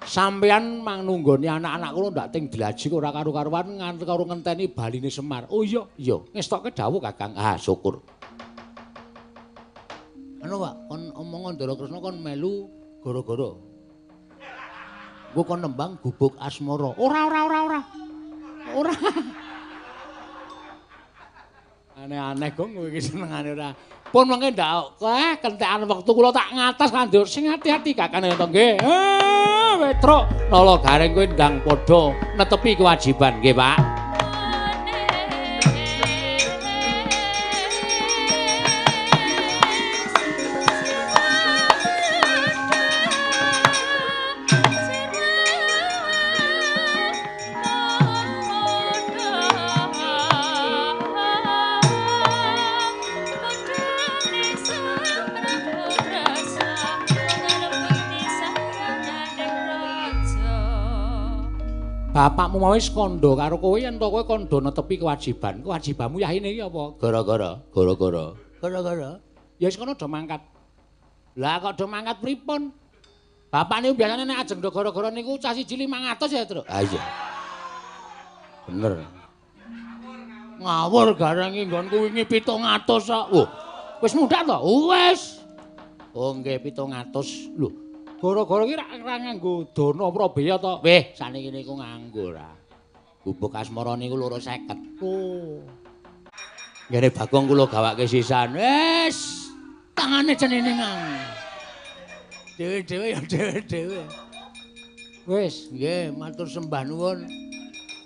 Sampeyan manunggoni anak-anak kula ndak ting dlaji ora karu-karuan nganti karo ngenteni baline Semar. Oh iya, iya. Ngestokke dawuh Kakang. Ah, syukur. Anu Pak, kon omong Ndara Kresna kon melu gara-gara. Engko kon nembang gubuk asmara. Ora ora ora ora. Ora. Aneh-aneh gong kowe iki senengane ora. Pun mengke ndak kentekan wektu kula tak ngatas kandur sing ati-ati Kakang to nggih. Petruk Nala Gareng kowe ndang padha netepi kewajiban nggih, Pak. Bapakmu mau wis kandha karo kowe yen to kowe kandha netepi kewajiban. Kewajibanmu yahine iki apa? Gara-gara, gara-gara. Gara-gara. Ya wis kono do mangkat. Lah kok do mangkat pripun? Bapak niku biasane nek ajeng do gara-gara niku cah siji 500 ya, Truk. Ha iya. Bener. Ngawur gareng iki nggonku wingi 700 kok. Wah, wis mundhak to? Wis. Oh nggih 700. Lho, gara-gara iki ra nganggo dana prabeya to? Weh, saniki niku nganggo ra. Gubuk asmara niku 250. Oh. Ngene Bagong kula gawake sisan. Wis, tangane ceniningan. Dhewe-dhewe ya dhewe-dhewe. Wis, nggih matur sembah nuwun.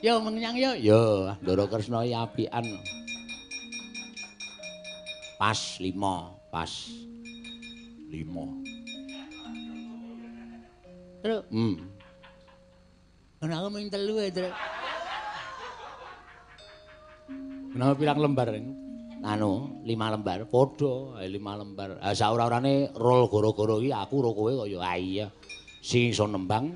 Yo menyang yo. Yo, Ndara Kresna iki apian. Pas 5, pas 5. Truk. Ana aku ming 3 ae, Truk. Menawa pirang lembar? Anu, 5 lembar. Padha, 5 lembar. Ha saora-orane rol goro-goro iki aku ro kowe kok ya iya. Sing iso nembang,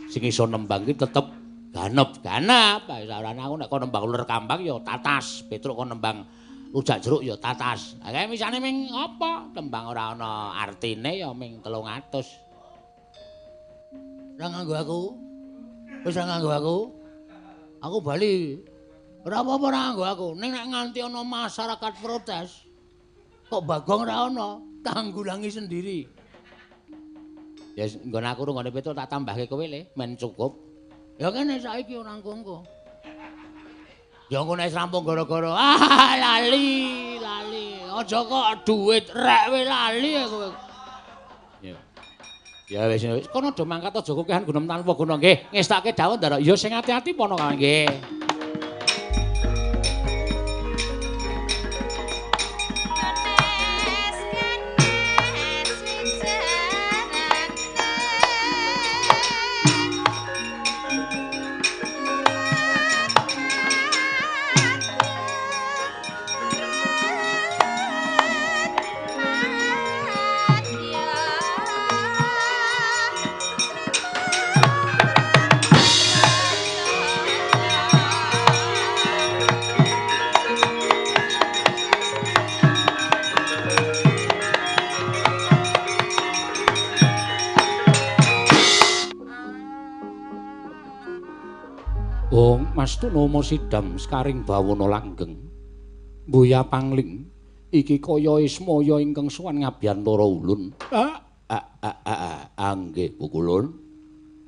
sing iso nembang iki tetep ganep-ganep. Saorane aku nek kon nembang uler kambang ya tatas, Petruk kon nembang rujak jeruk ya tatas. Ha kae misane ming apa? Tembang ora ana artine ya ming 300. Ora nganggo aku. Wis ora nganggo aku. Aku bali. Ora apa-apa ora nganggo aku. Ning nek nganti ana masyarakat protes, kok Bagong ora ana, tanggulangi sendiri. Ya nggon aku nggone Petruk tak tambahke kowe le, men cukup. Ya kene saiki ora engko-engko. Ya engko nek rampung gara-gara ah lali, lali. Aja kok duit rek we lali kowe. Ya. Ya wis wis kono do mangkat aja kokehan gunem tanpa guna nggih. Ngestake dawuh Ndara. Ya sing ati-ati pono kawan nggih. Mastuna sidam sekaring bawana langgeng. Mbuya pangling iki kaya Ismaya ingkang sowan ngabiyantara ulun. Nggih pukulun.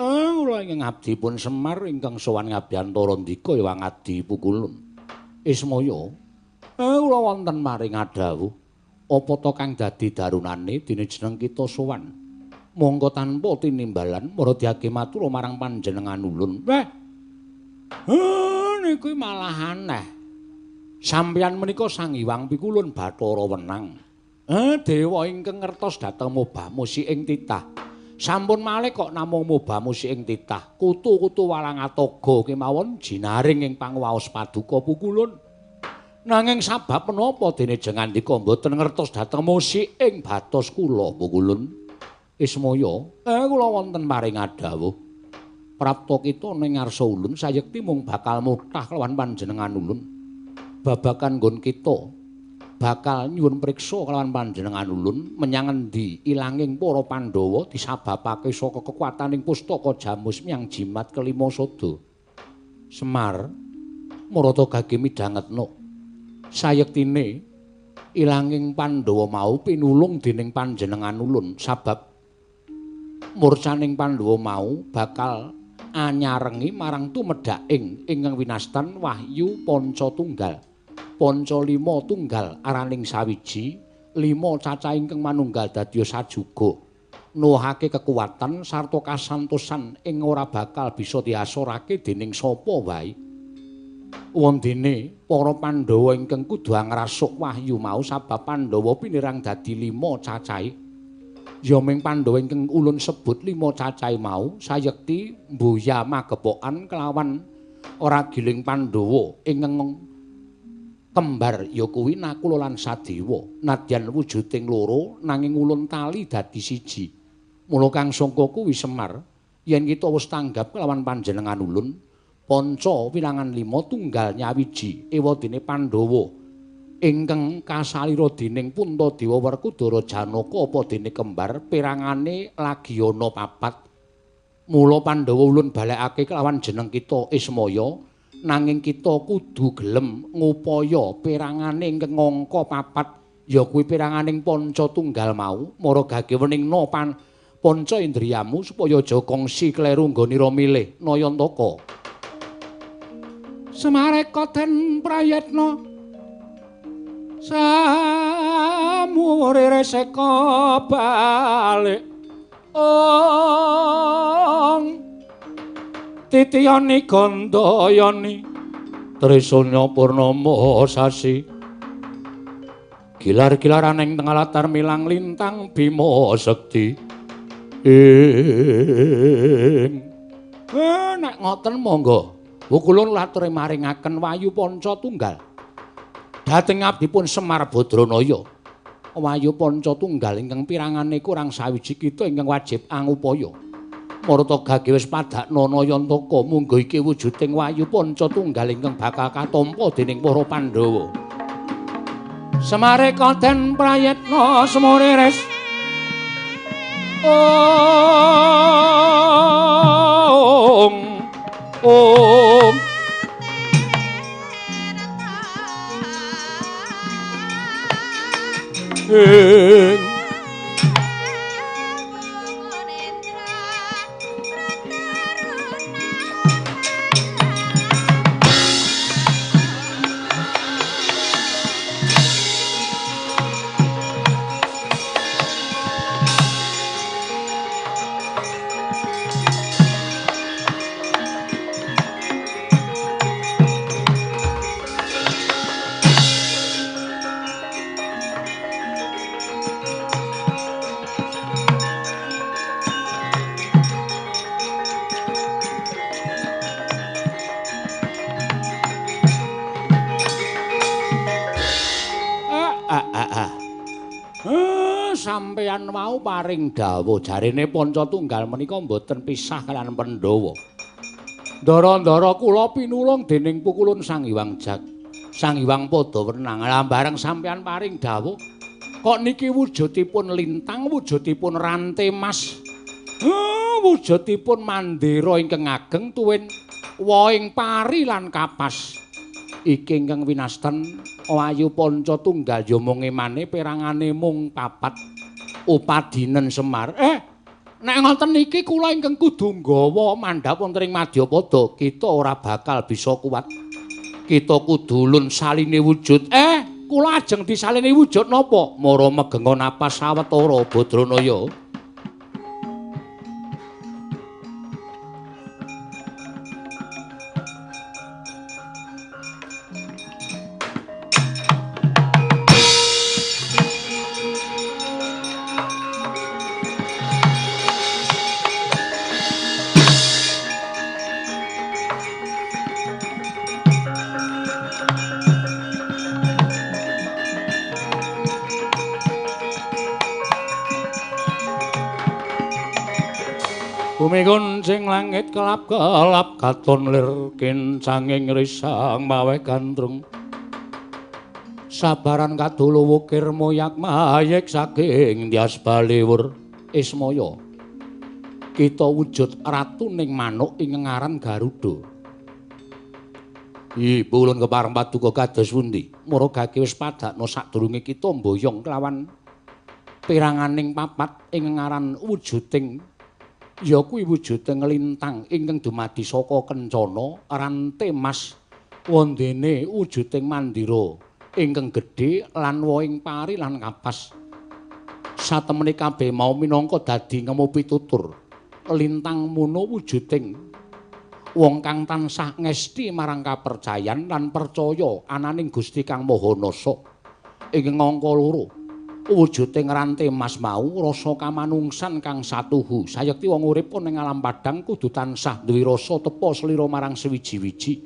Kula ingkang abdi pun Semar ingkang sowan ngabiyantara ndika ya ngadi pukulun. Ismaya, kula wonten maring adhawuh. Apa ta kang dadi darunane dene jeneng kita sowan? Monggo tanpa tinimbalan mara diage matur marang panjenengan ulun. Weh. Niku malah aneh. Sampeyan menika Sang Hyang Pikulun Bathara Wenang. Dewa ingkang ngertos dhateng mobah-musi ing titah. Sampun malih kok namung mobah-musi ing titah. Kutu-kutu walang atoga kemawon jinaring ing pangwaos paduka Pukulun. Nanging sabab menapa dene jengandika mboten ngertos dhateng musi ing batos kula Pukulun? Ismaya, kula wonten paring adhawuh. Prapta kita ning ngarsa ulun sayekti mung bakal mutah kelawan panjenengan ulun. Babakan nggon kita bakal nyuwun priksa kelawan panjenengan ulun menyang endi ilanging para Pandhawa disababake saka kekuataning pustaka Jamus Myang Jimat kelima sada. Semar marata gage midhangetna. Sayektine ilanging Pandhawa mau pinulung dening panjenengan ulun sabab murcaning Pandhawa mau bakal anyarengi marang tumedhaking ingkang winastan wahyu panca tunggal panca lima tunggal araning sawiji lima cacah ingkang manunggal dadya sajuga nuwuhake kekuatan sarta kasantosan ing ora bakal bisa diasorake dening sapa wae. Wondene para Pandhawa ingkang kudu angrasuk wahyu mau sabab Pandhawa pinirang dadi lima cacahe. Ya ming Pandhawa ingkang ulun sebut lima cacahe mau sayekti mbuya magepokan kelawan ora giling Pandhawa ingkang kembar ya kuwi Nakula lan Sadewa. Nadyan wujuding loro nanging ulun tali dadi siji. Mula kang sangka kuwi Semar yen kita wis tanggap kelawan panjenengan ulun panca wilangan lima tunggal nyawiji ewadene Pandhawa ingkang kasalira dening Puntadewa Werkudara Janaka apa dene kembar perangane lagi ana papat. Mula Pandhawa ulun balekake kelawan jeneng kita Ismaya nanging kita kudu gelem ngupaya perangane ingkang angka papat ya kuwi peranganing panca tunggal mau mara gage weningna panca indriyamu supaya aja kongsi kleru nggonira milih Nayantaka. Semareka den prayetna samure reseka balik ong titiyani gandayani trisanya purnama sasi gilar-gilaran ing tengah latar milang lintang Bima Sekti. Ing nek ngoten monggo. Kula laturi maringaken Wayu Panca Tunggal. Dhateng abdipun Semar Badranaya. Wayu Panca Tunggal ingkang pirangane kurang sawiji kita ingkang wajib angupaya. Marta gage wis padakna Nayantaka munggo iki wujuding Wayu Panca Tunggal ingkang bakal katampa dening para Pandhawa. Semare den prayitna semuriris. Om Om Ing sampeyan mau paring dawuh jarene Panca Tunggal menika mboten pisah kaliyan Pandhawa. Ndara-ndara kula pinulung dening pukulun Sang Hyang Jag. Sang Hyang Pada Wenang. Lah bareng sampeyan paring dawuh kok niki wujudipun lintang, wujudipun rante mas. Wujudipun mandira ingkang ageng tuwin wohing pari lan kapas. Iki ingkang winasten Wayu Panca Tunggal ya mung emane perangane mung papat upadinen Semar. Nek ngoten niki kula ingkang kudu nggawa mandhap wonten ing Madyapada, kita ora bakal bisa kuat. Kita kudu lun saline wujud. Kula ajeng disalini wujud napa? Mara megenga napas sawetara Badranaya. Bumi kuncing langit kelap-kelap katon lir kincanging risang mawe gandrung. Sabaran kadulu wukir moyak mayek saking Dyas Baliwur Ismaya. Kita wujud ratuning manuk ing ngaran Garuda. Ibu ulun kepareng paduka kados pundi? Muragake wis padakna sadurunge kita mboyong kelawan piranganing papat ing ngaran wujuding ya kuwi wujuding lintang ingkang dumadi saka kencana rante mas wondene wujuding mandira ingkang gedhe lan wohing pari lan kapas. Satemene kabeh mau minangka dadi ngemu pitutur lintang mono wujuding wong kang tansah ngesti marang kapercayan lan percaya ananing Gusti Kang Maha Nasa. Ing angka loro wujuding rante mas mau rasa kamanungsan kang satuhu. Sayekti wong urip ning alam padhang kudu tansah duwe rasa tepa slira marang sewiji-wiji.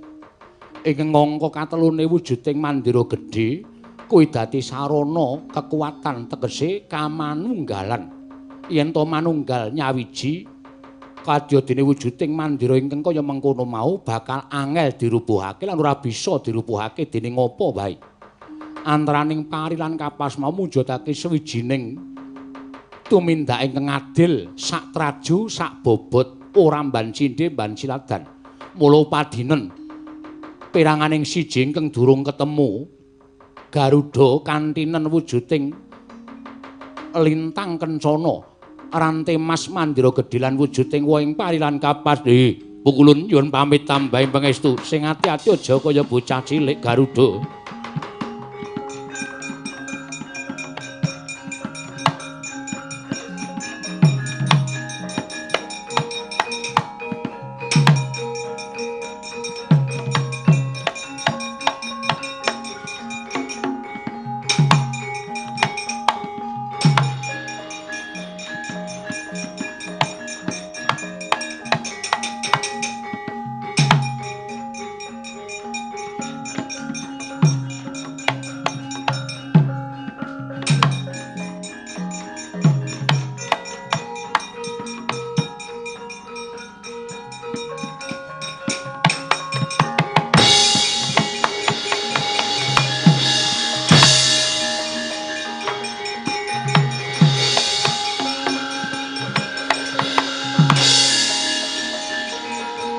Ing angka katelune wujuding mandira gedhe kuwi dadi sarana kekuatan tegese kamanunggalan. Yen to manunggal nyawiji kadya dene wujuding mandira ingkang kaya mengkono mau bakal angel dirubuhake lan ora bisa dirubuhake dening apa wae. Antaraning pari lan kapas mau mujudake sawijining tumindak ingkang adil, sak traju, sak bobot, ora mban cindhe mban siladan. Mula padinen piranganing siji ingkang durung ketemu Garuda kantinen wujuding lintang kencana rante mas mandira gedhe lan wujuding wohing pari lan kapas. Pukulun nyuwun pamit tambahing pangestu. Sing ati-ati aja kaya bocah cilik Garuda.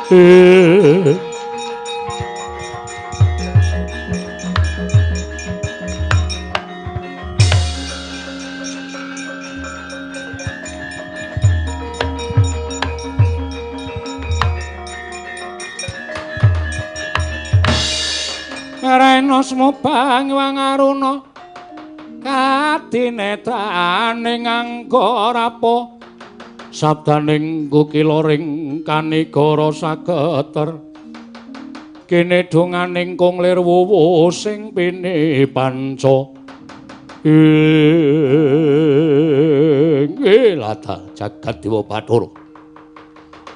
Rena smobang wangaruna kadinetraning anggara apa sabdaning kukila ring kanigara saketer kene donganing kung lir wuwu sing pini panca ing lata jagat dewa Bathara.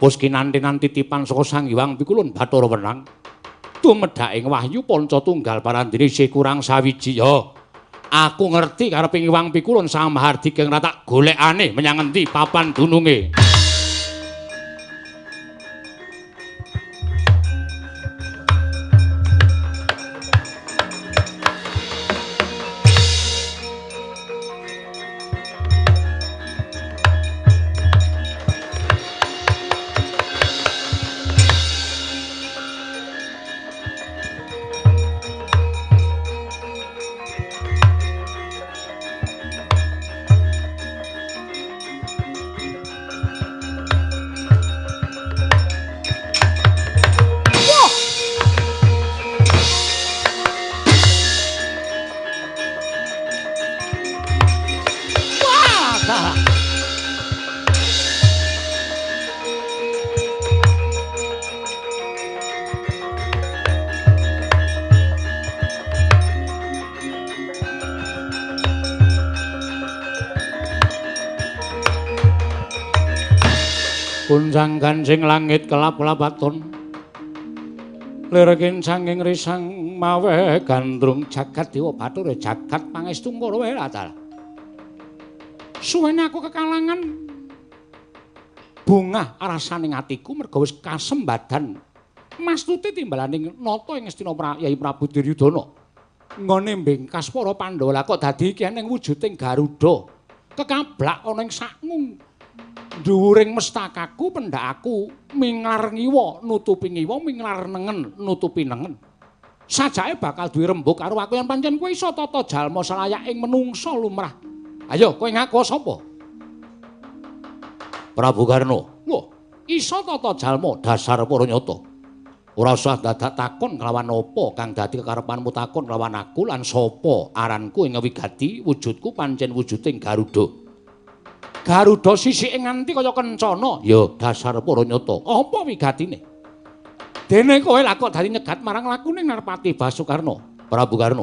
Wis kinanti-nanti titipan saka Sang Hyang Pikulun Bathara wenang tumedhak ing wahyu panca tunggal parandene isih kurang sawiji. Ya aku ngerti karepe Hyang Pikulun Sang Mahardika ing tak golekane menyang endi papan dununge. Gunjang ganjing langit kelap-kelapaton lir kincanging risang mawe gandrung jagat dewa Bathara jagat pangestu ngoro wae latar. Suwene aku kekalangan bungah rasaning atiku merga wis kasembadan mastuti timbalaning nata ing Ngastina Yai Prabu Duryudana nggone mbengkas para Pandhawa. Lah kok dadi iki ning wujuding Garuda kekablak ana ing sakngung dhuwuring mestakaku pendhakku minglar ngiwa nutupi ngiwa minglar nengen nutupi nengen. Sajake bakal duwe rembug karo aku yen pancen kowe iso tata jalma salayaking menungsa lumrah. Ayo kowe ngaku sapa? Prabu Karna. Lho, iso tata jalma dasar para nyata. Ora usah dadak takon kelawan apa kang dadi kekarepanmu takon kelawan aku lan sapa aranku ing wigati wujudku pancen wujuding Garuda. Garuda sisike nganti kaya kencana. Ya dasar para nyata. Apa wigatine? Dene kowe lah kok dadi nyegat marang lakune Narpati Basukarna, Prabu Karna.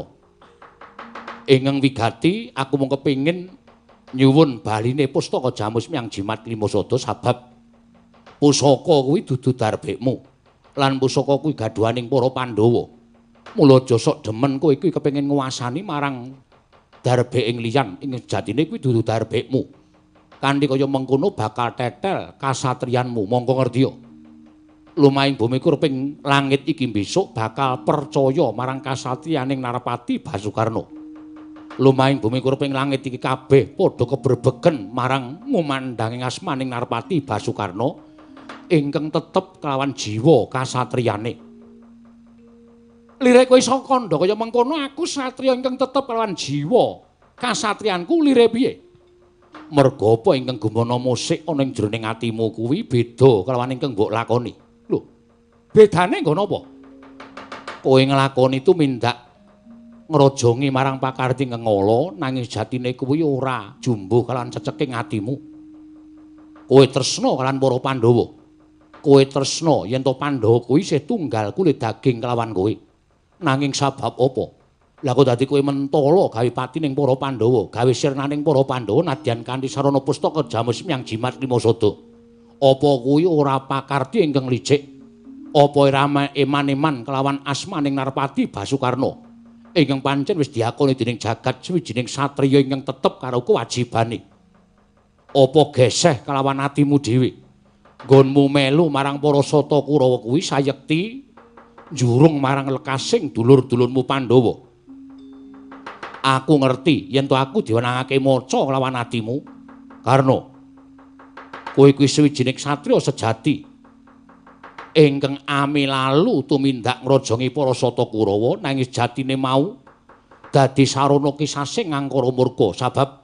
Ingkang wigati aku mung kepingin nyuwun baline pustaka Jamus Miang Jimat Lima Sada sabab pusaka kuwi dudu darbekmu lan pusaka kuwi gadhuhaning para Pandhawa. Mula aja sok demen kowe iki kepengin nguwasani marang darbe ing liyan ing sejatine kuwi dudu darbekmu. Kanthi kaya mengkono bakal tetel kasatriyanmu. Mongko ngertiya lumahing bumi kurping langit iki besok bakal percaya marang kasatriyaning Narpati Basukarna. Lumahing bumi kurping langit iki kabeh padha kebrebegen marang ngumandhanging asmaning Narpati Basukarna ingkang tetep kelawan jiwa kasatriyane. Lire kowe iso kandha kaya mengkono aku satriya ingkang tetep kelawan jiwa kasatriyanku lire piye? Merga apa ingkang gumana musik ana ing jroning atimu kuwi beda kelawan ingkang mbok lakoni. Lho, bedane nggo napa? Kowe nglakoni tumindak ngrojongi marang pakarti ngengala nanging jatine kuwi ora jumbuh kelawan ceceking atimu. Kowe tresna kelawan para Pandhawa. Kowe tresna yen to Pandhawa kuwi isih tunggal kulit daging kelawan kowe. Nanging sabab apa? Lah kok dadi kowe mentala gawe patining para Pandhawa, gawe sirnaning para Pandhawa nadyan kanthi sarana pustaka Jamus Miang Jimat Lima Sada. Apa kuwi ora pakarti ingkang licik? Apa ora eman-eman kelawan asmaning Narpati Basukarna ingkang pancen wis diakoni dening jagat sawijining satriya ingkang tetep karo kewajibane? Apa geseh kelawan atimu dhewe? Nggonmu melu marang para Sata Kurawa kuwi sayekti njurung marang lekasing dulur-dulurmu Pandhawa. Aku ngerti yen to aku diwenangake maca kelawan atimu. Karna kowe kuwi sawijining satriya sejati Ingkang amilalu tumindak ngrajangi para Sata Kurawa nanging sejatine mau dadi sarana kisasing angkara murka sabab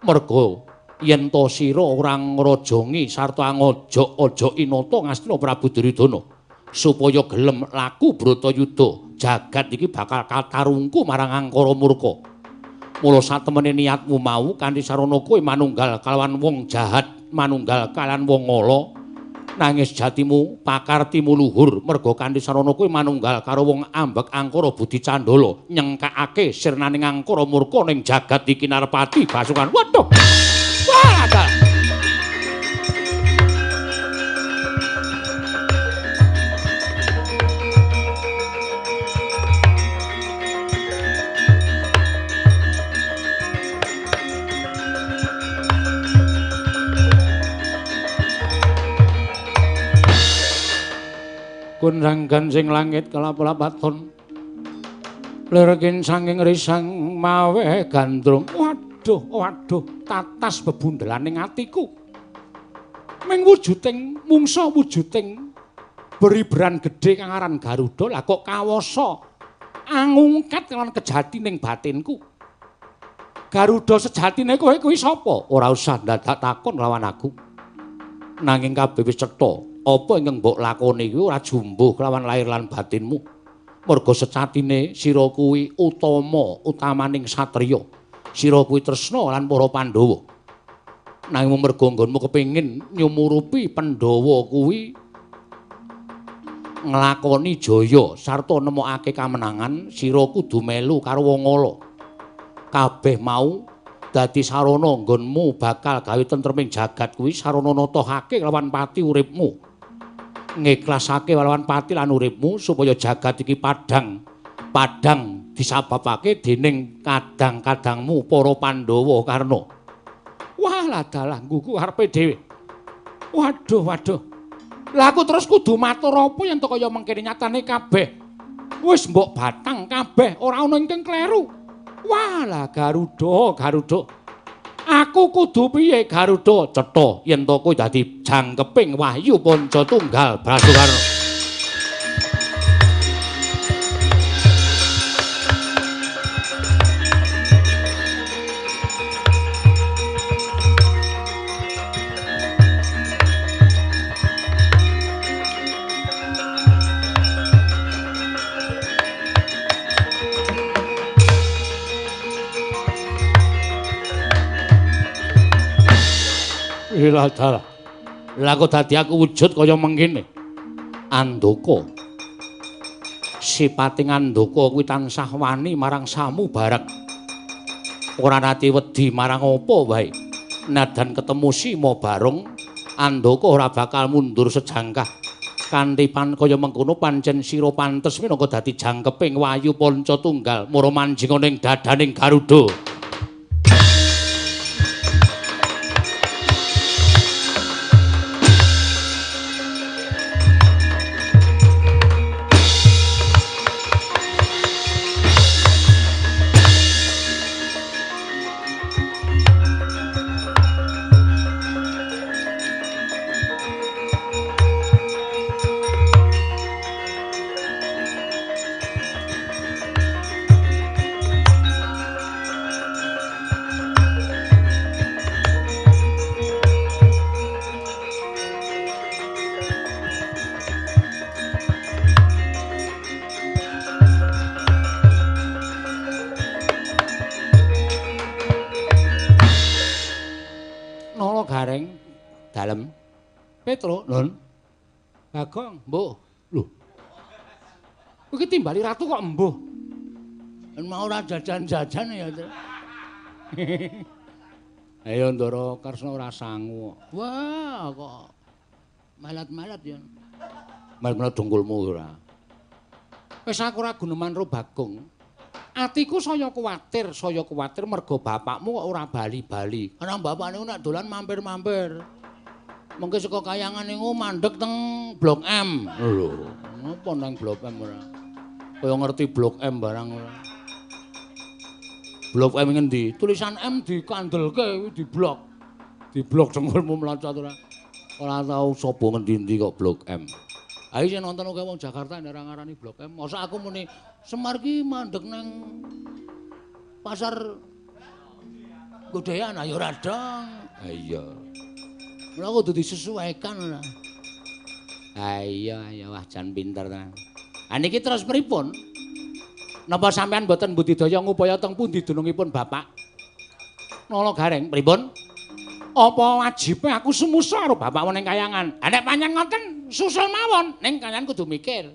merga yen to sira ora ngrajangi sarta ngojok-ojoki nata Ngastina Prabu Duryudana supaya gelem laku Bratayuda jagat iki bakal katarungku marang angkara murka. Mula satemene niatmu mau kanthi sarana kowe manunggal kalawan wong jahat, manunggal kalawan wong ala, nanging sejatimu pakartimu luhur merga kanthi sarana kowe manunggal karo wong ambek angkara budi candala nyengkakake sirnaning angkara murka ning jagat iki narpati basukan. Waduh. Wah, Kunrang gansing langit kelap-lapaton lirkin sanging risang mawe gandrung. Waduh, waduh, tatas bebundelaning atiku. Ming wujuding mungsa wujuding beriberan gedhe kang aran Garuda lah kok kawasa angungkat lan kejatining batinku. Garuda sejatine kowe kuwi sapa? Ora usah dadak takon lawan aku. Nanging kabeh wis cetha. Apa ingkang mbok lakoni kuwi ora jumbuh kelawan lahir lan batinmu. Merga secatine sira kuwi utama utamaning satriya. Sira kuwi tresna lan para Pandhawa. Nanging merga nggonmu kepengin nyumurupi Pandhawa kuwi nglakoni jaya sarta nemokake kamenangan, sira kudu melu karo wong ala. Kabeh mau dadi sarana nggonmu bakal gawe tentreming jagat kuwi sarana natahake lawan pati uripmu. Ngiklasake lawan pati lan uripmu supaya jagat iki padhang padhang disababake dening kadang-kadangmu para Pandhawa Karna. Wah, ladalah nggugu karepe dhewe. Waduh, waduh. Lah aku terus kudu matur apa yen to kaya mengkene nyatane kabeh wis mbok batang kabeh ora ana ingkang kleru. Wah, lah Garuda, Garuda. Aku kudu piye Garuda? Cetha yen to kowe dadi jangkeping wahyu Panca Tunggal Brasukarna. Lah lah kok dadi aku wujud kaya mengkene. Andaka. Sipate Andaka kuwi tansah wani marang samu bareng. Ora nate wedi marang apa wae. Nadan ketemu Sima Barong, Andaka ora bakal mundur sejangkah. Kanthi pan kaya mengkono pancen sira pantes minangka dadi jangkeping Wahyu Panca Tunggal mara manjing ning dadaning Garuda. Dalem Petro, Nun. Bagong, mbuh. Lho. Iki timbali ratu kok mbuh. Mau ora jajan-jajan ya. Ayo Ndara Karsna ora sangu. Wah, kok melat-melat ya. Melat-melat dengkulmu ora. Wis aku ora guneman ro Bagong. Atiku saya kuwatir mergo bapakmu kok ora bali-bali. Ana bapak niku nek dolan mampir-mampir. Mengke saka kayangan niku mandeg teng Blok M. Lho, ngopo nang Blok M ora? Kaya ngerti Blok M barang ora. Blok M ngendi? Tulisan M dikandelke kuwi di blok. Di blok dengkulmu mlocot ora. Ora tau sapa ngendi-endi kok Blok M. Ayo sing nonton akeh wong Jakarta nek ora ngarani Blok M. Mosok aku muni Semar ki mandeg nang pasar Godean ayo ora dong. Ha iya. Mula kudu disesuaikan ora. Ha iya, ya wah jan pinter tenan. Ha niki terus pripun? Napa sampean mboten budidaya ngupaya teng pundi dunungipun Bapak? Nala Gareng, pripun? Apa wajibe aku sumusa karo bapak ning kayangan? Ha nek pancen ngoten susul mawon, ning kayangan kudu mikir.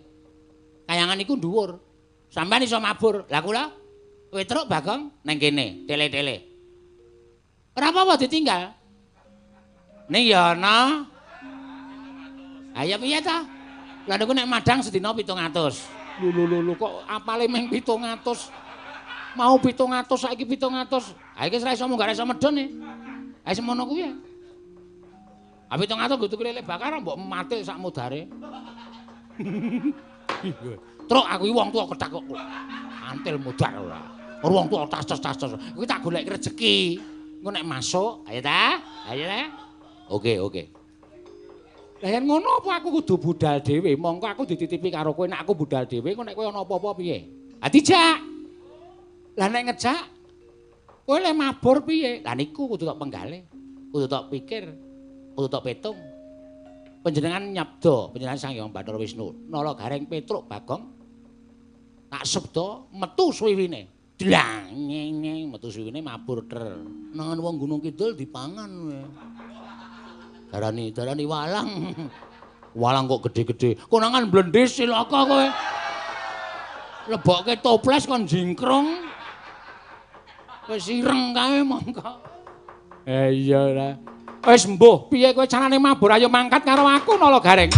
Kayangan iku dhuwur. Sampeyan iso mabur. Lah kula Petruk Bagong ning kene, tele-tele. Ora apa-apa ditinggal. Ning ya ana. Ha ya piye ta? Lah niku nek madang sedina 700. Lho lho lho kok apale ming 700. Mau 700 saiki 700. Ha iki ora iso munggah ora iso medhun e. Ha semono kuwi ya. Ha 700 nggo tuku lele bakar mbok mate sak modare. Truk aku iki wong tuwa kethak kok. Antil modar ora. Ora wong tuwa tas-tas. Kuwi tak golek rejeki. Engko nek masuk, ayo ta? Ayo ta? Oke, oke. Lah yen ngono apa aku kudu budal dhewe? Mongko aku dititipi karo kowe nek aku budal dhewe, engko nek kowe ana apa-apa piye? Ha dijak. Lah nek ngejak kowe le mabur piye? Lah niku kudu tok penggale, kudu tok pikir, kudu tok petung. Panjenengan nyabda, panjenengan Sang Hyang Bathara Wisnu, Nala Gareng Petruk Bagong tak sabda metu suwiwine. Dlang nyeng metu suwiwine mabur ter. Nangan wong Gunung Kidul dipangan kowe. Darani darani walang. Walang kok gede-gede. Konangan blendis cilaka kowe. Lebokke toples kon jingkrung. Wis ireng kae mongko. Iya lah. Wis mbuh, piye kowe carane mabur ayo mangkat karo aku Nala Gareng.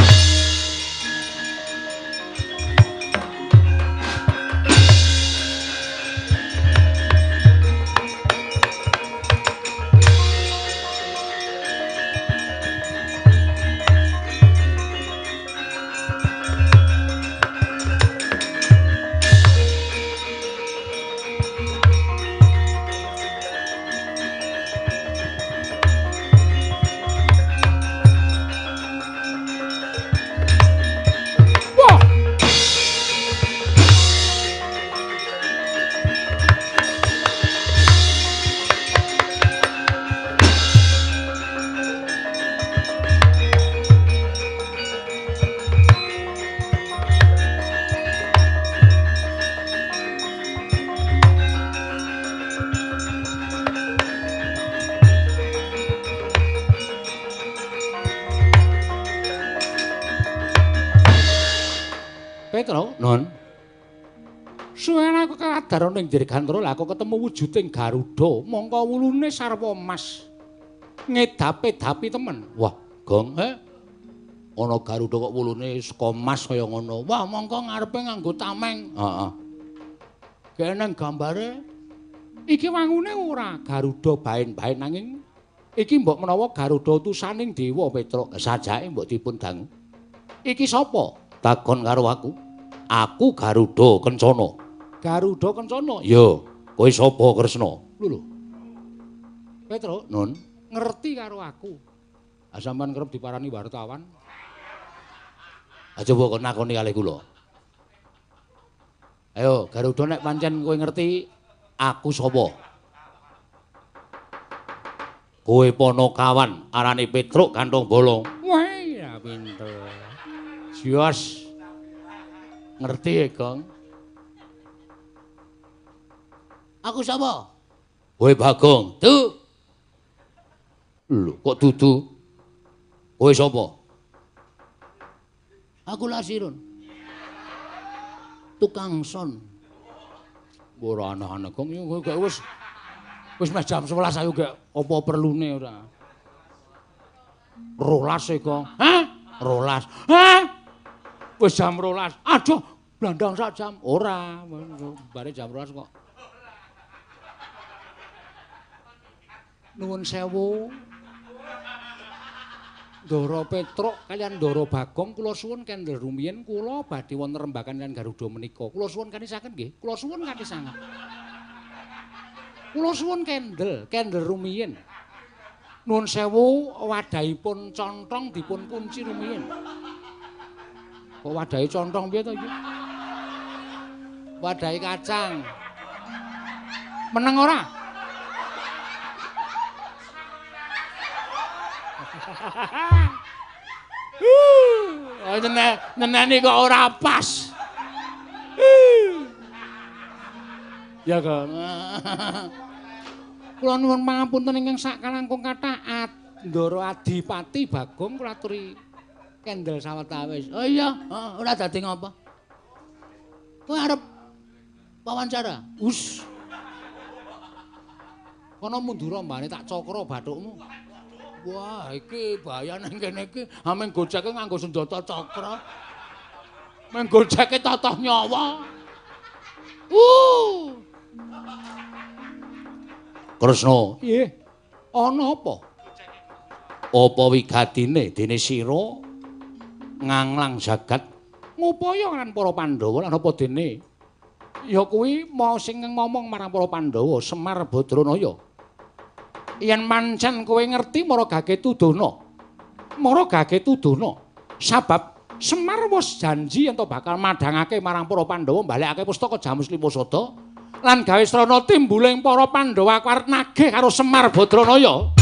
Petro, Non. Suwen aku kadar ning Dirgantara lha aku ketemu wujuding Garuda, mongko wulune sarwa emas. Ngedape-dapi temen. Wah, Gong, he? Ana Garuda kok wulune saka emas kaya ngono. Wah, mongko ngarepe nganggo tameng. Heeh. Kene gambare iki wangune ora Garuda baen-baen nanging iki mbok menawa Garuda utusaning dewa Petruk. Sajake mbok dipun dangu. Iki sapa? Takon karo aku. Aku Garuda Kencana. Garuda Kencana? Ya. Kowe sapa Kresna? Lho lho. Petro, Nun, ngerti karo aku. Ah sampean kerep diparani wartawan. Ah coba kon nakoni kalih kula. Ayo Garuda nek pancen kowe ngerti aku sapa? Kowe Ponokawan arane Petruk Kantong Bolong. Wah, ya pinter. Jos. Ngerti ya, Gong? Aku sapa? Kowe Bagong. Du. Lho, kok dudu? Kowe sapa? Aku Lasirun. Tukang son. Ora aneh-aneh, Gong. Ya kowe wis wis meh jam 11 ayo gek apa perlune ora. 12 e, Gong. Hah? 12. Hah? Wis jam 12. Aduh, blandang sak jam. Ora, bare jam 12 kok. Nuwun sewu. Ndara Petruk kaliyan Ndara Bagong kula suwun kendel rumiyin kula badhe wonten rembagan kaliyan Garuda menika. Kula suwun kanisaken nggih. Kula suwun kanthi sanget. Kula suwun kendel, kendel rumiyin. Nuwun sewu wadahipun contong dipun kunci rumiyin. Kok wadahe contong piye to iki? Wadahe kacang. Meneng ora? Oh, nyeneni kok ora pas. Ya kok. Kula nuwun pangapunten ingkang sakalangkung kathah Ndara Adipati Bagong kula aturi kendel sawetawis. Oh iya, ora dadi ngapa. Kowe arep wawancara? Us. Kono mundura mbane tak cokro bathukmu. Wah, iki bahaya nang kene iki. Ameng gojeke nganggo senjata cakra. Meng gojeke totoh nyawa. Kresna, nggih. Ana apa? Apa wigatine dene sira nganglang jagat ngupaya lan para Pandhawa lan apa dene? Ya kuwi mau sing ngomong marang para Pandhawa Semar Badranaya. Yen pancen kowe ngerti mara gage tudono. Mara gage tudono. Sabab Semar wis janji yen to bakal madhangake marang para Pandhawa mbalekake pustaka Jamus Lima Sada lan gawe srana timbuling para Pandhawa arep nagih karo Semar Badranaya.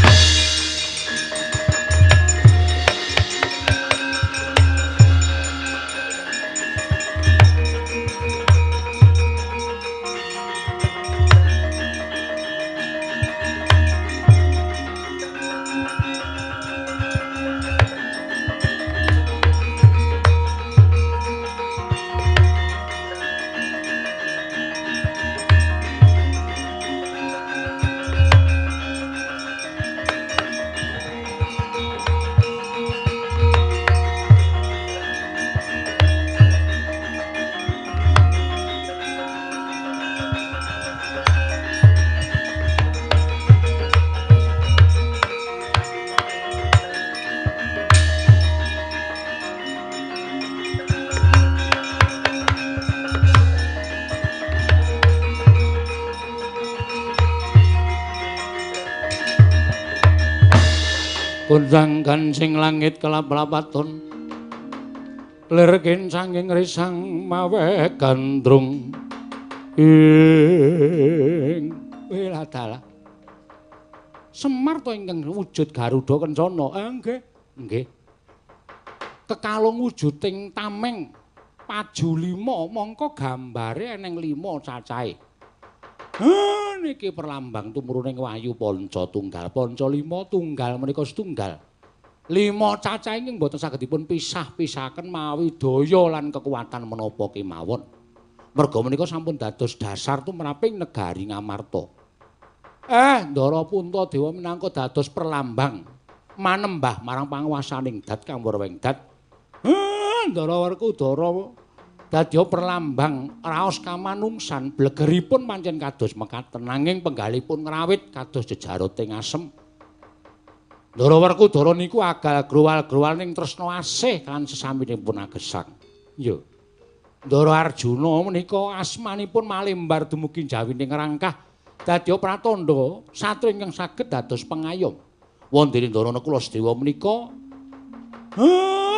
Kondang kancing langit kelap-lapaton lir kincanging risang mawe gandrung ing weladalah. Semar to ingkang wujud Garuda Kencana. Nggih, nggih. Kekalung wujuding tameng paju lima mongko gambare eneng lima cacahe. Niki perlambang tumuruning wahyu panca tunggal, panca lima tunggal menika setunggal. Lima cacah ingkang boten saged dipun pisah-pisahaken mawi daya lan kekuatan menapa kemawon. Merga menika sampun dados dasar tumraping negari Ngamarta. Ndara Puntadewa minangka dados perlambang manembah marang panguwasaning dat kang werweng dat. Ndara Werkudara dadya perlambang raos kamanungsan blegeripun pancen kados mekaten nanging penggalipun ngrawit kados jejaroting asem. Ndara Werkudara niku agal growal-growal ning tresna asih kan sesaminipun agesang. Iya. Ndara Arjuna menika asmanipun malembar dumugi jawining rangkah dadya pratandha satria ingkang saged dados pengayom. Wondene Ndara Nakula Sadewa menika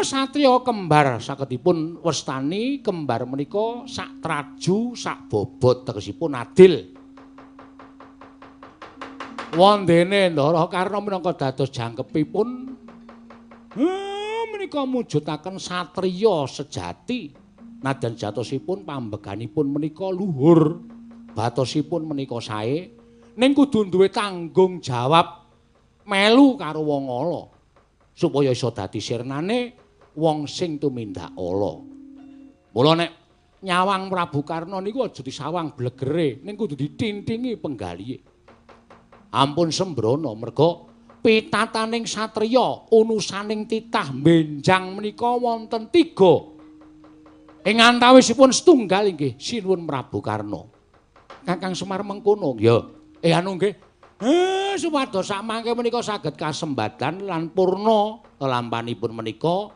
satriya kembar sagedipun wastani kembar menika sak traju sak bobot tegesipun adil. Wondene Ndara Karna minangka dados jangkepipun menika mujudaken satriya sejati. Nadyan jatosipun pambeganipun menika luhur, batosipun menika sae, ning kudu duwe tanggung jawab melu karo wong ala supaya iso dadi sirnane wong sing tumindak ala. Mula nek nyawang Prabu Karna niku aja disawang blegere, ning kudu ditintingi penggalihe. Ampun sembrono merga pitataning satriya unusaning titah benjang menika wonten tiga. Ing antawisipun setunggal inggih sinuwun Prabu Karna. Kakang Semar mengkono. Ya, anu nggih. Supados samangke menika saged kasembadan lan purna lelampanipun menika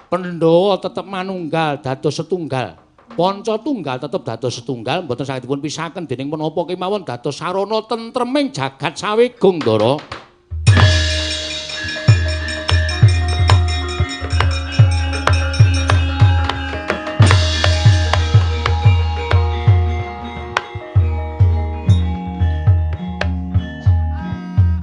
Pandhawa tetep manunggal dados setunggal. Panca tunggal tetep dados setunggal mboten saged dipun pisahaken dening menapa kemawon dados sarana tentreming jagat sawegung, Ndara.